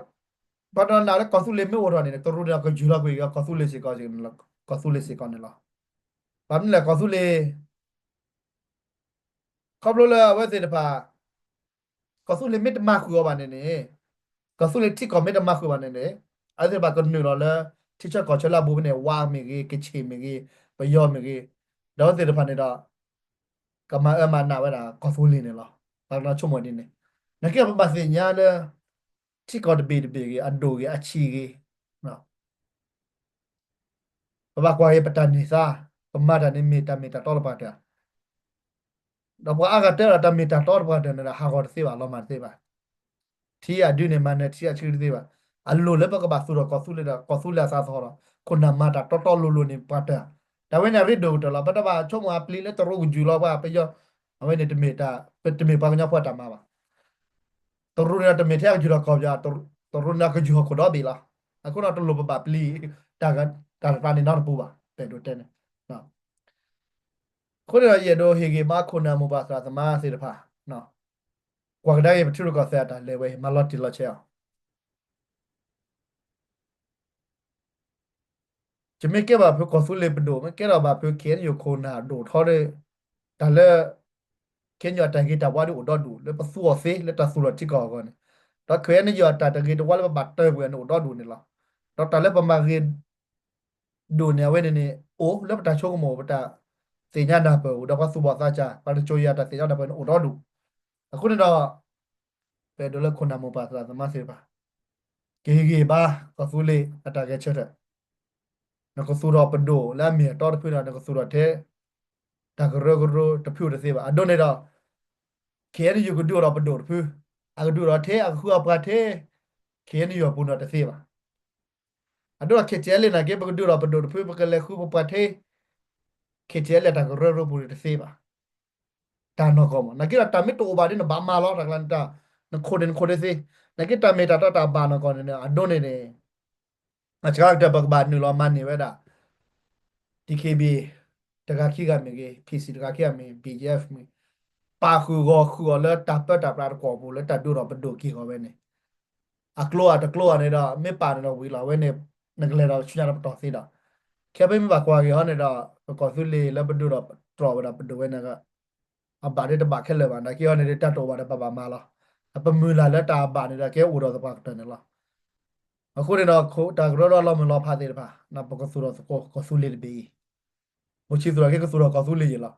ပှၤတနီၤနာ်လၢကီၢ်သူလ့ၤမ့ၢ်အိၣ်ထီၣ်န့ၣ် တရူးန့ၣ်ကယူၢ်လီၤကွံာ်ကီၢ်သူလ့ၤစ့ၢ်ကီး, ကီၢ်သူလ့ၤစ့ၢ်ကီးန့ၣ်လီၤ. ဘၣ်မနုၤလဲၣ် ကီၢ်သူလ့ၤ ခီဖျိလၢအဝဲသ့ၣ်တဖၣ် ကီၢ်သူလ့ၤမ့ၢ်တမၤဃုာ်အီၤဘၣ်န့ၣ်န့ၣ်, ကီၢ်သူလ့ၤထံကီၢ်မ့ၢ်တမၤဃုာ်ဘၣ်န့ၣ်န့ၣ်, အဝဲသ့ၣ်တဖၣ်ကနုာ်လီၤလၢ ထံဆၢကီၢ်ဆၢလၢအဘူးဖဲန့ၣ် ဝါမ့ၢ်ဂ့ၤ, ကချ့ၣ်မ့ၢ်ဂ့ၤ, ပယီၤမ့ၢ်ဂ့ၤ, ဒီးအဝဲသ့ၣ်တဖၣ်န့ၣ်ဒီး ကမၤအၢမၤနးဝဲဒၣ်ကီၢ်သူလ့ၤန့ၣ်လီၤ. ပှၤကညီဆိကမိၣ်ဒ်န့ၣ်, နာ်က့ပဘၣ်သ့ၣ်ညါလၢ ထံကီၢ်တဘ့ၣ်တဘ့ၣ်ဂ့ၤ, အဒိၣ်ဂ့ၤ, အဆံးဂ့ၤ ပဘၣ်ကွၢ်က့ၤပတၢ်န့ၢ်သါ, ပမၤတၢ်န့ၣ်မ့ၢ်တၢ်မ့ၢ်တၢ်တီတပှၢ်တၢၢ်, ဒီးပှၤအါဂၤတဲဒီးတၢ်မ့ၢ်တၢ်တီတပှၢ်တၢၢ်န့ၣ်ဒီး ဟးဂီၤတသ့ဘၣ်, လီၤမၢ်တသ့ဘၣ်. ထံအဒုန့ၣ်မၤနၢၤထံအဆှံတသ့ဘၣ်. အလိၣ်လၢပကဘၣ်သူၣ်ထီၣ်ကီၢ်သူလ့ၤဒီး ကီၢ်သူလ့ၤအသးသဟီၣ်ဒီး ခိၣ်နၢ်မၤတၢ်တီတီလိၤလိၤန့ၣ်ပှၤတၢၢ်, တၢ်ဝဲန့ၣ်အရ့ဒိၣ်ကတၢၢ်လီၤ. ပတဘၣ်ဆိကမိၣ်အပျံၤလၢတရူးကယူၢ်လီၤပှၤပယီၤ, အဝဲန့ၣ်တမ့ၢ်တၢ်, တမ့ၢ်ပှၤကညီဖိအတၢ်မၤဘၣ်. တရူးန့ၣ်ဒီးတမ့ၢ်ထဲအကယူၢ်ထီၣ်ကီၢ်ပယီၤ, တရူးန့ၣ်ဒီးကယူၢ်ထီၣ်ခိၣ်ဒီဘ့ၣ်လီၤ. အဃိန့ၣ်တလိၣ်ပဘၣ်ပျံၤ တၢ်တဖၣ်န့ၣ်နီတပူၤဘၣ်, ပအဲၣ်ဒိးတဲန့ၣ်. အဃိန့ၣ်ဒီးယအဲၣ်ဒိးဟ့ၣ်ဂံၢ်ဘါခိၣ်နၢ်မိၢ်ပၢ်သရၣ်သမါသ့ၣ်တဖၣ်, ကွၢ်ကဒါက့ၤပထံရူၢ်ကီၢ်သဲးအတၢ်လဲၤဝဲအံၤ မၤလီၤတံၢ်လီၤဆဲးအီၤ ယမ့ၢ်ကဲဘၣ်ဖုကီၢ်သူလ့ၤပဒိၣ်, မ့ၢ်ကဲထီၣ်ဘၣ်ဖု KNU ခိၣ်နၢ်ဒိၣ်ထီၣ်ဒီး တၢ်လၢ KNU အတၢ်ဂ့ၤတၢ်ဝါဒ်အိၣ်ဒီဒူၣ် လၢပသူအီၤသ့လၢတၢ်သူၣ်ထီၣ်ထံကီၢ်အဂီၢ်န့ၣ်, ဒီး KNU အတၢ်တဂ့ၤတဝါလၢပဘၣ်တၢၢ်ကွံာ်အီၤန့ၣ်အိၣ်ဒီဒူၣ်န့ၣ်လီၤ. ဒီးတၢ်လၢပမၤဂ့ၤ ဒိၣ်န့ၣ် အဝဲန့ၣ်န့ၣ် အိၣ်လၢပတၢ်ဆိကမိၣ် ပတၢ်သ့ၣ်ညါနၢ်ပၢၢ်အိၣ်ဒီးပှၤသူၣ်ဘီၣ်သးစၢ် ပှၤတစိၤယၤတၢ်သ့ၣ်ညါနၢ်ပၢၢ်န့ၣ်အိၣ်ဒီဒူၣ်. အဃိန့ၣ်ဒီး ပအဲၣ်ဒိးလၢခိၣ်နၢ်မိၢ်ပၢ်သရၣ်သမါသ့ၣ်တဖၣ် ကဟ့ၣ်ဂံၢ်ဘါကီၢ်သူလ့ၤအတၢ်ဂဲၤဆၢထၢၣ်, နကသူၣ်ထီၣ်ပဒိၣ်လၢအမ့ၢ်အတီတဖုဒီး နကသူၣ်ထီၣ်ထဲ တၢ်ကရၢကရိတဖုတသ့ဘၣ်. အဒိန့ၣ်ဒီး KNU ကဒုးအိၣ်ဒီးပဒိၣ်တဖု, အကဒုးအိၣ်ဒီးထဲ အကဃုအပှၤထဲ KNU အပူၤန့ၣ်တသ့ဘၣ်. အဒိဒီး KTLA နာ်က့ ပကဒုးအိၣ်ဒီးပဒိၣ်တဖု ပကလဲၤဃုပပှၤထဲ KTLA တၢ်ကရၢကရိပူၤန့ၣ်တသ့ဘၣ်. တၢ်နီၢ်ကီၢ်မး နာ်က့ဒီးတၢ်မ့ၢ်တအိၣ်ဘၣ်ဒီး နဘၣ်မၤလီၤတၢ်ကျါန့ၣ် နခိၣ်န့ၣ်နခိၣ်တသ့, နာ်က့တၢ်မ့ၢ်တၢ်တီတၢ်ဘၣ်နီၢ်ကီၢ်န့ၣ် အဒိန့ၣ်န့ၣ် အစှၤကတၢၢ်ပကဘၣ်နုာ်လီၤမၤန့ၢ်ဝဲဒၣ် DKBA တဂၤခံဂၤမ့ၢ်ဂ့ၤ, PC တဂၤခံဂၤမ့ၢ်, BGF မ့ၢ်, ပာ်ဃုာ်ဂီၤဃုာ်အီၤလၢတၢ်ပၢတၢ်ပြးတကွီၢ်ပူၤ လၢတၢ်ဒုးဒီးပဒိၣ်က့ၤဂီၤဝဲန့ၣ်, အကျိၤအတကျိၤအန့ၣ်ဒီး မ့ၢ်ပာ်န့ၣ်ဒီးဝံၤလီၤ. အဝဲန့ၣ် နကလဲၤဒီးဆူညါဒီးပတီၢ်သ့ဒီး ခဲဖဲမ့ၢ်ဘၣ်ကွၢ်က့ၤဟီန့ၣ်ဒီး ပကီၢ်သူလ့ၤလၢပဒိၣ်ဒီးတြီဝဲဒၣ်ပဒိၣ်ဝဲန့ၣ် အဘၣ်ဒ်တဘၣ်ခဲလၢာ်ဘၣ် နာ်က့ဟီန့ၣ်ဒ်တၢ်တအိၣ်ဘၣ်ဒီး ပဘၣ်မၤလီၤ. အပမုၢ်လၢ်လၢတၢ်ဘၣ်န့ၣ်ဒီး ကဲအိၣ်ဒီးသပှၢ်ကတၢၢ်န့ၣ်လီၤ. အဃိန့ၣ်ဒီး တၢ်ကရၢဒီးလီၤမုၢ်လီၤဖးသ့ၣ်တဖၣ် ပကသူၣ်ထီၣ်သကိးကီၢ်သူလ့ၤတဘ့ၣ်အံၤ ပဆံသူၣ်ထီၣ်က့ၤကသူၣ်ထီၣ်ကီၢ်သူလ့ၤယံၤလီၤ.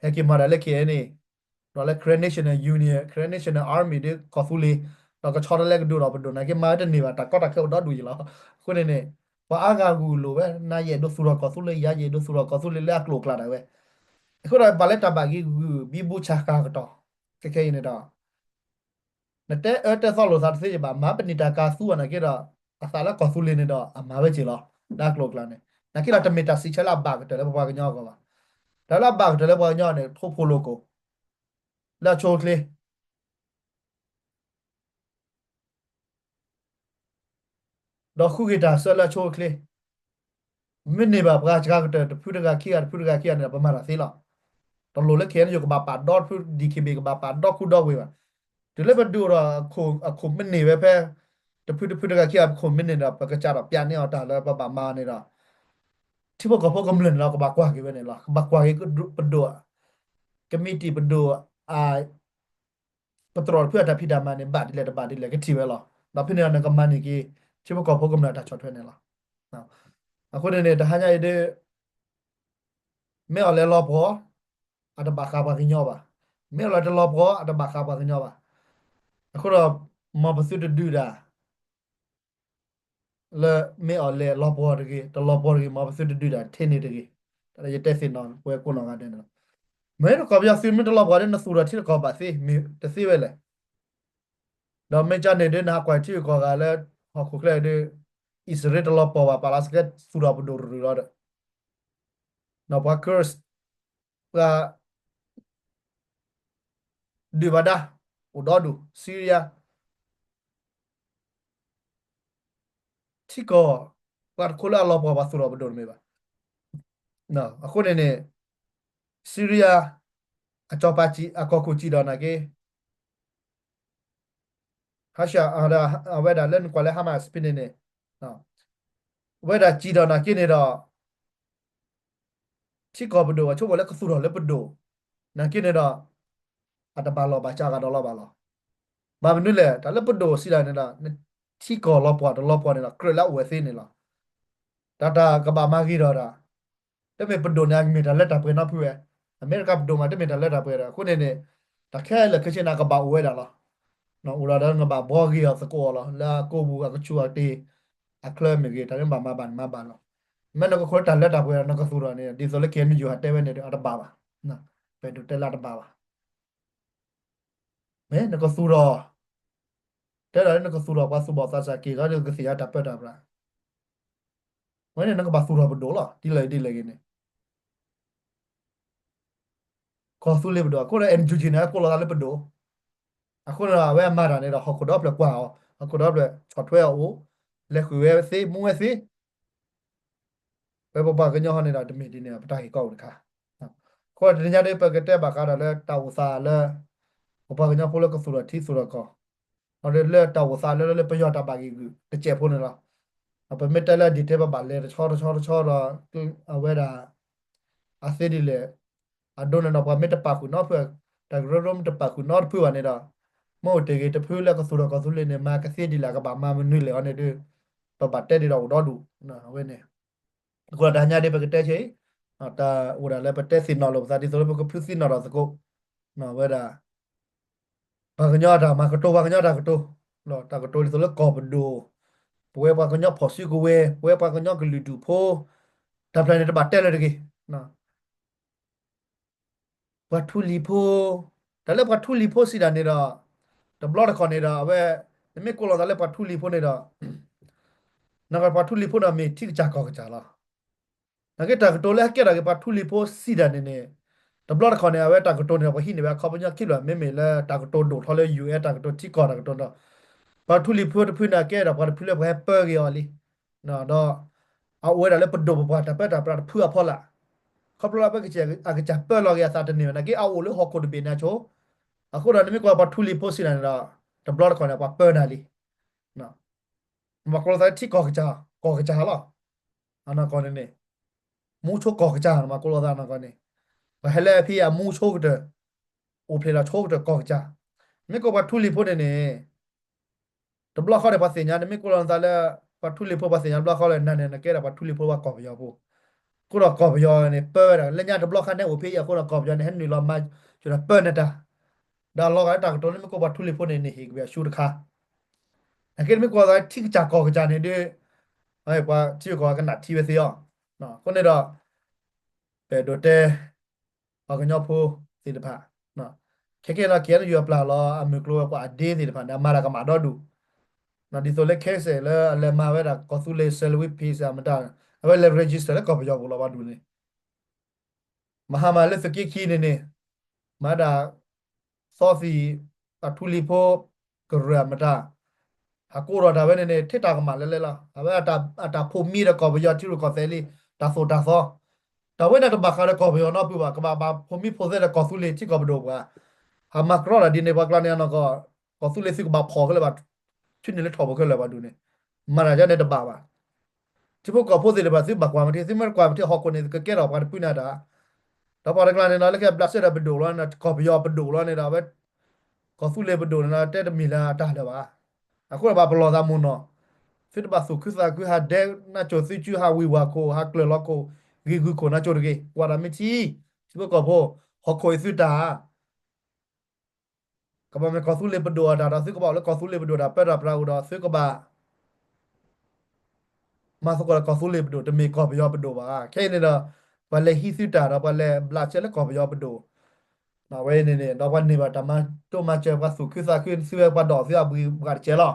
ဟဲက့ၤမၤတၢ်လၢ K N A ဒီးလၢ Karen National Union, Karen National Army ဒီးကီၢ်သူလ့ၤ ဒီးကဆီတလဲကဒိၣ်ဒီးပဒိၣ် နာ်က့မၤဝဲတန့ၢ်ဘၣ် တၢ်ကီတၢ်ခဲအိၣ်ဒီဒူၣ်ယံၤလီၤ. အဃိန့ၣ်န့ၣ် ပှၤအါဂၤဂုာ်လိာ်ဝဲ နၤယအဲၣ်ဒိးသူၣ်ထီၣ်ကီၢ်သူလ့ၤ ယၤယအဲၣ်ဒိးသူၣ်ထီၣ်ကီၢ်သူလ့ၤလၢအကျိၤအကျဲဒၣ်ဝဲ. အဃိဒီးဘၣ်လၢတၢ်ဘၣ်ဂ့ၤဂုာ်ဘံဘူဆးဃၤကတီၢ် ခဲခဲအံၤန့ၣ်ဒီး နတဲအၢတဲသီလိာ်သးတသ့ဘၣ် မၤပနံာ်တၢ်ကၤသူအီၤနာ်က့ဒီး အသးလၢကီၢ်သူလ့ၤန့ၣ်ဒီး အမၤဝဲက့ၤလီၤ လၢအကျိၤအကျဲန့ၣ် နာ်က့ဒီးတမ့ၢ်တၢ်စံးဆၢလၢအဘၣ်ကတၢၢ်လၢပပှၤကညီအဂီၢ်ဘၣ်. တၢ်လၢအဘၣ်ကတၢၢ်လၢပှၤကညီန့ၣ် ထိၣ်ဖိလိာ်ကိၣ် လၢအဆိအချ့ ဒီးဃုက့ၤတၢ်ဆၢလၢအဆိအချ့ မ့ၢ်န့ၢ်ဘၣ်ပှၤစှၤကတၢၢ်တဖုတဂၤခံဂၤတဖုတဂၤခံဂၤန့ၣ်ဒီး ပမၤတၢ်သ့လီၤ. တလိၣ်လၢ K N U ကဘၣ်ပာ်ဒီတဖု D K B A ကဘၣ်ပာ်ဒီခိၣ်ဒီဝ့ၤဘၣ်. တုၤလၢပဒုးအိၣ်ဒီးအခိၣ်မ့ၢ်န့ၢ်ဝဲဖဲ တဖုတဖုတဂၤခံဂၤအခိၣ်မ့ၢ်န့ၢ်ဒီး ပကစးထီၣ်ပျးန့ၢ်အီၤတၢ်လၢပဘၣ်မၤန့ၣ်ဒီး ထံဖိကီၢ်ဖိကမျၢၢ်န့ၣ်လီၤ ကဘၣ်ကွၢ်က့ၤဝဲန့ၣ်လီၤ. ကဘၣ်ကွၢ်က့ၤပဒိၣ် ကမံးတံာ်ပဒိၣ် ပတြီၢ်တဖုအတၢ်ဖံးတၢ်မၤန့ၣ် ဘၣ်ဒ်လဲၣ်တဘၣ်ဒ်လဲၣ် ကထံၣ်ဝဲလီၤ. ဒီးဖဲန့ၣ်ဒီးနကမၤန့ၢ်က့ၤ ထံဖိကီၢ်ဖိကမျၢၢ်တၢ်ဆီၣ်ထွဲန့ၣ်လီၤ. အဃိန့ၣ်န့ၣ် တဟါညါအံၤဒ် မ့ၢ်အီၤလဲၤလီၤပှီၢ် အတဘၣ်ဃးပှၤကညီဘၣ်. မ့ၢ်အီၤလဲၤတလီၤပှီၢ် အတဘၣ်ဃးပှၤကညီဘၣ်. အဃိဒီး မ်ပသုတဒုးတၢ် လၢမ့ၢ်အီၤလဲၤလီၤပှီၢ်တဂ့ၤ တလီၤပှီၢ်တဂ့ၤ မ်ပသုတဒုးတၢ်ထဲန့ၣ်တဂ့ၤ. တၢ်လၢယတဲသ့ၣ်နီၣ် ပဝဲကိးနီၢ်ဂၤဒဲးန့ၣ်လီၤ. မ့ၢ်တကီၢ်ပယီၤသုးမ့ၢ်တလီၤပှီၢ်ဒီး နသူၣ်ထီၣ်ထံတကီၢ်ဘၣ်သ့ မ့ၢ်တသ့ဝဲလဲၣ်. ဒီးမ့ၢ်ကန့ၣ်ဒ်နဟးကွၢ်ထံဂုၤကီၢ်ဂၤလၢ ဟီၣ်ခိၣ်ချၢဒ် အံၣ်စရ့လးတလီၤပှီၢ်ဘၣ် ပာ်လီၤစကဲသူၣ်ထီၣ်ပဒိၣ်တရုၢ်လီၤဒီး ဒီးပှၤ Kurds ပှၤ ဒုၣ်ဘၣ်ဒါ အိၣ်ဒီဒူၣ် Syria ထံကီၢ် ပှၤတခိၣ်လၢအလီၤပှီၢ်ပှၤသူၣ်ထီၣ်ပဒိၣ်တမ့ၢ်ဘၣ်. အဃိန့ၣ်န့ၣ် Syria အကီၢ်ပၤစံး အကီၢ်ခိၣ်စံးဒီးနာ်က့ Russia အဝဲဒၣ်လၢနကွၢ်လၢ Hamas ဖဲန့ၣ်န့ၣ် အဝဲဒၣ်စံးဒီးနာ်က့န့ၣ်ဒီး ထံကီၢ်ပဒိၣ် အဆိကမိၣ်လၢကသူၣ်ထီၣ်လၢပဒိၣ် နာ်က့န့ၣ်ဒီး အတဘၣ်လီၢ်ဘၣ်စးဂၤဒီးလီၤဘၣ်လီၤ. ဘၣ်မနုၤလဲၣ် တၢ်လၢပဒိၣ်စံးဒၣ်န့ၣ်ဒီး နထံကီၢ်လီၤပှီၢ်တလီၤပှီၢ်န့ၣ်ဒီး ကြၢးလၢအအိၣ်ဝဲသ့န့ၣ်လီၤ. တၢ်တၢ်ကဘၣ်မၤဂ့ၤဒီးတၢ် တမ့ၢ်ပဒိၣ်န့ၣ် အမ့ၢ်တၢ်လၢတၢ်ပှဲၤနီတဖုဝဲ, အမဲရကၤပဒိၣ်မး တမ့ၢ်တၢ်လၢတၢ်ပှဲၤဒီး အဃိန့ၣ်န့ၣ် တၢ်ခဲလၢာ်ခဲဆ့န့ၣ် ကဘၣ်အိၣ်ဝဲဒၣ်လီၤ. အိၣ်ဒီးဒီးနကဘၣ်ဘှီဂ့ၤအီၤသကိးအီၤလီၤ. လၢအကိးပူၤအကဆူၣ်အတ့ၢ် အချၢမ့ၢ်ဂ့ၤ တၢ်လၢနဘၣ်မၤဘၣ်န့ၣ်မၤဘၣ်လီၤ. မ့ၢ်နကခိၣ်လၢတၢ်လၢတၢ်ပှဲၤဒီး နကသူၣ်ထီၣ်န့ၣ် ဒ်သိးလၢ K N U ဟးတဲဝဲန့ၣ်ဒီး အတဘၣ်ဘၣ်. ပဒိၣ်တဲလၢအတဘၣ်ဘၣ်. မ့ၢ်နကသူၣ်ထီၣ် တဲဒၣ်လၢနကသူၣ်ထီၣ်ပှၤသူၣ်ဘီၣ်သးစၢ်က့ၤ ဒီးကသ့ၣ်ညါတၢ်ပၢတၢ်ပြး ဝဲန့ၣ်နကဘၣ်သူၣ်ထီၣ်ပဒိၣ်လီၤ. ဒ်လဲၣ်ဒ်လဲၣ်ဂ့ၤန့ၣ် ကီၢ်သူလ့ၤပဒိၣ် အဃိဒီး N U G န့ၣ် အကိးလီၤသးလၢပဒိၣ်. အဃိန့ၣ်ဒီး အဝဲအမၤတၢ်န့ၣ်ဒီး ဟီၣ်ခိၣ်ဒီဖျၢၣ်ကွၢ်အီၤ, ဟီၣ်ခိၣ်ဒီဖျၢၣ်ဆီၣ်ထွဲအီၤအိၣ်, လဲၤဃုာ်ဝဲသ့ မူဝဲသ့ ဝဲပပှၤကညီဟီန့ၣ်ဒီး တမ့ၢ်ဒ်န့ၣ် ပတၢ်ဂ့ၢ်ကီအိၣ်တခါ. အဃိတနံၤညါဒ်ပကတဲဘၣ်ဃးဒီးလၢတၢ်အိၣ်သးလၢ ပပှၤကညီဖိလၢကသူၣ်ထီၣ်ထံသူၣ်ထီၣ်ကီၢ်, ဒီးလၢတၢ်အိၣ်သးလၢ လၢပယီၤတၢ်ဘၣ်ဂံၢ်ဂုာ်တစဲးဖိန့ၣ်လီၤ. ပမ့ၢ်တဲလၢ detail ပဘၣ်လဲၤတဆီတဆီတဆီဒီး အဝဲဒၣ် အသ့ဒ်လဲၣ် အဒိန့ၣ်ဒီး ပှၤမ့ၢ်တပာ်ဃုာ်နီတဖု, တၢ်ကရၢကရိမ့ၢ်တပာ်ဃုာ်နီတဖုဘၣ်န့ၣ်ဒီး မ့ၢ်အိၣ်တ့ၢ်ဂ့ၤတဖုလၢကသူၣ်ထီၣ်ကီၢ်သူလ့ၤန့ၣ် မၤကသ့ဒ်လဲၣ် ကဘၣ်မၤမနုၤလဲၣ်အီၤန့ၣ်ဒီး ပဘၣ်တဲဒ်ဒီးအိၣ်ဒီဒူၣ် အဝဲန့ၣ်. အဃိဒီးတဟါညါဒ်ပကတဲဆၢအံၤ တၢ်အိၣ်ဒၣ်လၢပတဲသ့ၣ်နီၣ်လိာ်ပသးဒ်သိးလၢပကဖုသ့ၣ်နီၣ်ထီၣ်သကိး ဝဲဒၣ် ပှၤကညီတၢ်မၤကတိၤ ပှၤကညီတၢ်ကတိၤ, တၢ်ကတိၤဒ်သိးလၢကီၢ်ပဒိၣ်, ပဝဲပှၤကညီဖီၣ်စုကဝဲၤ, ပဝဲပှၤကညီကလုာ်ဒူၣ်ဖိ, တၢ်ဖျၢၣ်န့ၣ်တဘၣ်တဲလၢၤတဂ့ၤ. ပှၤထူလံၤဖိ, တၢ်လၢပှၤထူလံၤဖိစံးဒၣ်န့ၣ်ဒီး တဘျီတခီၣ်န့ၣ်ဒီး အဝဲ နမ့ၢ်ကိးလီၤသးလၢပှၤထူလံၤဖိန့ၣ်ဒီး နကပှၤထူလံၤဖိန့ၣ်မ့ၢ်ထံကစၢ်ကီၢ်ကစၢ်လီၤ. နာ်က့တၢ်ကတိၤလၢဟဲကဲထီၣ်က့ၤပှၤထူလံၤဖိစံးဒၣ်န့ၣ်န့ၣ် တဘျီတခီၣ်န့ၣ် အဝဲတၢ်ကတိၤန့ၣ်ဒီး ပှၤဟံးန့ၢ်ဝဲအခီပညီခံဖျၢၣ် မ့မ့ၢ်လၢတၢ်ကတိၤဒိၣ်ထီၣ်လၢ ယူၢ်အဲၣ် တၢ်ကတိၤထံကီၢ်တၢ်ကတိၤဒီး ပှၤထူလံၤဖိတဖုန့ၣ်ကဲဒီးပှၤတဖုလၢပှၤဟဲပၢဂ့ၤအီၤလံ ဒီး အအိၣ်ဝဲဒၣ်လၢပဒိၣ်ပပှၢ်တၢ်ပၢတၢ်ပြးတဖုအဖီလာ်, ခီဖျိလၢပကစၢ်အကစၢ်ပၢလီၤက့ၤအသးတန့ၢ်ဘၣ် နာ်က့အအိၣ်လၢဟီၣ်ခိၣ်တဘ့ၣ်န့ၣ်ဆိ, အဃိဒီးနမ့ၢ်ကွၢ်ပှၤထူလံၤဖိစံးဒၣ်န့ၣ်ဒီး တဘျီတခီၣ်န့ၣ် ပှၤပၢနၤလံ. ပှၤကိးလီၤသးလၢထံကီၢ်ကစၢ်, ကီၢ် ကီၢ်ကစၢ်လီၤ. အနီၢ်ကီၢ်န့ၣ်န့ၣ် မူဆိကီၢ်ကစၢ် နမၤကိးလိာ်သးအနီၢ်ကီၢ်န့ၣ် ပှၤဟဲလၢအဖံအမူဆိကတၢၢ် အိၣ်ဖျဲၣ်လီၤဆိကတၢၢ်ကီၢ်ကစၢ်. မ့ၢ်ကိးပှၤထူလံၤဖိန့ၣ်န့ၣ် တဘျီဃီဒီးပှၤသ့ၣ်ညါန့ၣ် မ့ၢ်ကိးလီၤနသးလၢ ပှၤထူလံၤဖိ ပှၤသ့ၣ်ညါတဘျီဃီလၢ နၤန့ၣ် နကဲဒၣ်ပှၤထူလံၤဖိဘၣ်ကီၢ်ပယီၤဖိ, ကိးဒီးကီၢ်ပယီၤန့ၣ် ပၢဝဲဒၣ် လၢညါတဘျီဃီန့ၣ်အိၣ်ဖဲအံၤအဃိဒီး ကီၢ်ပယီၤန့ၣ် ဟဲနုာ်လီၤမၤစၢၤဒီးပၢနတၢ်, ဒီးလီၤဂာ်လၢတၢ်ကတိၤန့ၣ် မ့ၢ်ကိးပှၤထူလံၤဖိန့ၣ် နဟ့ၣ်က့ၤဝဲအဆူတခါ, နကဲမ့ၢ်ကိးသးထံကစၢ်ကီၢ်ကစၢ်န့ၣ်ဒီး ပှၤထံဂုၤကီၢ်ဂၤကနၣ်ထံဝဲသ့အီၤ, အဃိန့ၣ်ဒီး ပအဲၣ်ဒိးတဲ ပှၤကညီဖိသ့ၣ်တဖၣ်, ခဲကဲလီၤ KNU အပျၢ်လီၤ အမုၢ်ကျိၤဝဲၤကွာ်အဒ့သ့ၣ်တဖၣ်န့ၣ် အမၤတၢ်ကမၣ်ဒီဒူၣ်, ဒ်သိးလၢ K S A လၢအလဲၤမၤဝဲဒၣ်ကီၢ်သူလ့ၤ salary pay မတၤ, အဝဲလဲၤ register လၢကီၢ်ပယီၤပူၤလီၤဘၣ်ဒူၣ်န့ၣ်, မဟါမၤလၢသုးက့ခံန့ၣ်န့ၣ် မၤဒၣ် သီသံၣ် အထူလံၤဖိ ကရၢၢ်မတၤ ဟးကိးထီၣ်တၢ်ဝဲန့ၣ်န့ၣ် ထဲတၢ်ကမၣ်လဲၤလဲၤလီၤ. အဝဲအတၢ်ဖိးမံဒီးကီၢ်ပယီၤထံရူၢ်ကီၢ်သဲးလံ တၢ်သိၣ်တၢ်သီ, တၢ်ဝဲန့ၣ်တဘၣ်ဃးဒီးကီၢ်ပယီၤနီတဖုဘၣ်, ကဘၣ်ဘၣ်ဖိးမံဖိးသဲဒီးကီၢ်သူလ့ၤထံကီၢ်ပဒိၣ်ပှၤ, ဟးမၤကြီတၢ်ဒ်န့ၣ် ပှၤကျါန့ၣ်အနီၢ်ကီၢ်, ကီၢ်သူလ့ၤသုးကဘၣ်ဖီၣ်ခဲလၢာ်ဘၣ်, ဆူန့ၣ်လၢထီၣ်ပူၤခဲလၢာ်ဘၣ်ဒူၣ်န့ၣ်, မၤတၢ်ဒ်န့ၣ်တဘၣ်ဘၣ်. ထံဖိကီၢ်ဖိသ့ၣ်တဖၣ် သုဘၣ်ကွၢ်မ့ၢ်ထံ သုမ့ၢ်တကွၢ်မ့ၢ်ထံ ဟီၣ်ခိၣ်န့ၣ် ကကဲထီၣ်ပှၤတဖုန့ၣ်တၢ်, ဒီးပှၤတကျါန့ၣ်ဒီး လၢကဘျးစဲဒီးပဒိၣ်လီၤန့ၣ် ကီၢ်ပယီၤပဒိၣ်လီၤန့ၣ်ဒီး အဝဲ ကီၢ်သူလ့ၤပဒိၣ်န့ၣ်ဒီး တဲတမ့ၢ်လၢအတၢ်လၢၤဘၣ်. အဃိဒီးဘၣ်ပလီၢ်သးမုၢ်နီၢ်, သုတဘၣ်သူၣ်ခုသးခု ဟးဒဲနၢ်ကၠိၣ်သုစု ဟးဝံၢ်ဝၤခိၣ် ဟးကျၢၢ်လီၤခိၣ် ဂံၢ်ဂုၢ်ခိၣ်နၢ်ကၠိၣ်တဂ့ၤ, ကွၢ်တၢ်မ့ၢ်ထံ, ထံဖိကီၢ်ဖိ, ဟီၣ်ခိၣ်အံၤသုတၢ် ကဘၣ်မ့ၢ်ကီၢ်သူလ့ၤပဒိၣ်အတၢ်ဒီး သုကဘၣ်အိၣ်လၢကီၢ်သူလ့ၤပဒိၣ်တၢ်ပၢတၢ်ပြးအိၣ်ဒီး သုကဘၣ် မၤသကိးဒီးကီၢ်သူလ့ၤပဒိၣ် တမ့ၢ်ကီၢ်ပယီၤပဒိၣ်ဘၣ်. ခဲအံၤန့ၣ်ဒီး ပှၤလဲၤဟံးသုတၢ်ဒီး ပှၤလဲၤဘျးစဲလၢကီၢ်ပယီၤပဒိၣ်, အဝဲန့ၣ်န့ၣ် ဒီးပှၤန့ၢ်ဘၣ်တၢ်မၤတိမၤစၢၤ ပှၤသူၣ်ခုသးခု သုဝဲပှၤဒီးသုအဘှံးဘှးတကဲလီၤ.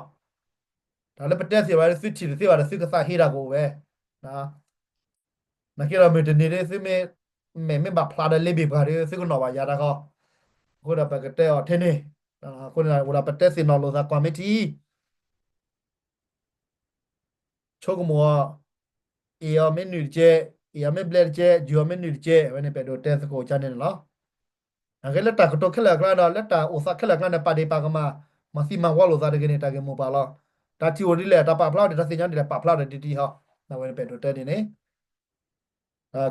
တၢ်လၢပတဲသ့ၣ်ဘၣ်ဒီး သုထံၣ်တသ့ဘၣ်ဒီး သုကသးဟ့တၢ်ကအိၣ်ဝဲ နာ်က့ဒီးမုၢ်တနံၤဒီး သုမ့ၢ် မဲာ်မ့ၢ်ဘၣ်ဖျါဒီးလ့ဘ့ၣ်ပှၤဒီး သုကနီၣ်ဘၣ်ယၤတၢ်ဃီ, အဃိဒီးပကတဲအီၤထဲန့ၣ်, အဃိန့ၣ် အိၣ်ဒီးပတဲသ့ၣ်နီၣ်လိာ်သးကွၢ်မ့ၢ်ထံ ဆိကမိၣ်အီၤ, အ့ၣ်အီၤမ့ၢ်နုာ်တကဲ, အ့ၣ်အီၤမ့ၢ်ဘျဲတကဲ, ယုၢ်အီၤမ့ၢ်နုာ်တကဲ, အဝဲန့ၣ်ပအဲၣ်ဒိးတဲသကိးကါန့ၣ်န့ၣ်လီၤ. အဂ့ၢ်လၢတၢ်ကတိၤခဲလၢာ်အကျါဒီး လၢတၢ်အိၣ်သးခဲလၢာ်အကျါန့ၣ် ပာ်ဒ့ၣ်ပာ်ကမၣ်, မၤသံမၤဝီလိာ်သးတဂ့ၤန့ၣ် တၢ်ဂ့ၢ်မိၢ်ပှၢ်လီၤ. တၢ်ထံၣ်အိၣ်ဒ်လဲၣ် တၢ်ပာ်ဖျါဒ်လဲၣ် တၢ်သ့ၣ်ညါဒ်လဲၣ် ပာ်ဖျါဒီးတံၢ်တံၢ်ဟီ, အဝဲန့ၣ်ပအဲၣ်ဒိးတဲန့ၣ်န့ၣ်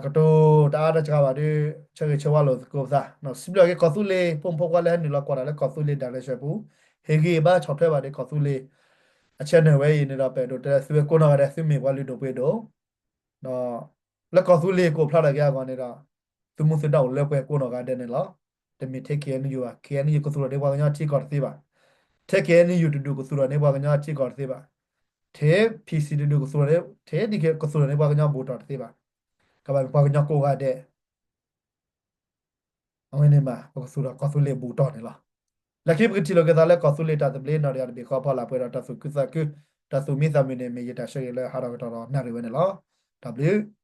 ကတိၤတအါတစှၤဘၣ်ဒီး ဆၢဂ့ၤဆၢဝါလိာ်သကိးပသး, စံးဘျုးက့ၤကီၢ်သူလ့ၤ ဖိမုၣ်ဖိခွါလၢဟဲနုာ်လီၤကွၢ်တၢ်လၢကီၢ်သူလ့ၤ ဒၣ်လဲာ်ဆဲးပူၤ, ဟ့ၣ်ဂံၢ်ဘါဆီၣ်ထွဲဘၣ်ဒီးကီၢ်သူလ့ၤ အ channel ဝဲအံၤန့ၣ်ဒီး ပအဲၣ်ဒိးတဲသုဝဲကိးနီၢ်ဂၤဒဲး သုမ့ၢ်ပှၤလုၢ်ဒိၣ်ပှ့ၤဒိၣ် ဒီး လၢကီၢ်သူလ့ၤကအိၣ်ဖျါထီၣ်က့ၤအဂီၢ်န့ၣ်ဒီး သုမူသုဒါအိၣ်လၢပှဲၤကိးနီၢ်ဂၤဒဲးန့ၣ်လီၤ. တမ့ၢ်ထဲ KNU ဘၣ်, KNU ကသူၣ်ထီၣ်န့ၢ်ပှၤကညီထံကီၢ်တသ့ဘၣ်. ထဲ KNU တဒူၣ်ကသူၣ်ထီၣ်န့ၢ်ပှၤကညီထံကီၢ်တသ့ဘၣ်. ထဲ PC တဒူၣ်ကသူၣ်ထီၣ်န့ၢ်, ထဲဒ်ကသူၣ်ထီၣ်န့ၢ်ပှၤကညီဘူးတီၢ်တသ့ဘၣ်. ကဘၣ်မ့ၢ်ပှၤကညီကိးဂၤဒဲး အဝဲန့ၣ်မး ပကသူၣ်ထီၣ်ကီၢ်သူလ့ၤဘူးတီၢ်န့ၣ်လီၤ. လၢခံပကထံၣ်လိာ်က့ၤသးလၢကီၢ်သူလ့ၤတၢ်သဘျ့နီၢ်တယၢ်တဘ့ၣ်ဃီဖီလာ်ပှဲၤဒီးတၢ်သူၣ်ခုသးခု တၢ်သူၣ်မံသးမုာ်န့ၣ် မ့ၢ်ယတၢ်ဆၢဂ့ၤလၢဟးထီၣ်ကတီၢ်ဒီးနၣ်ရံၣ်ဝဲန့ၣ်လီၤ. တၢ်ဘျုး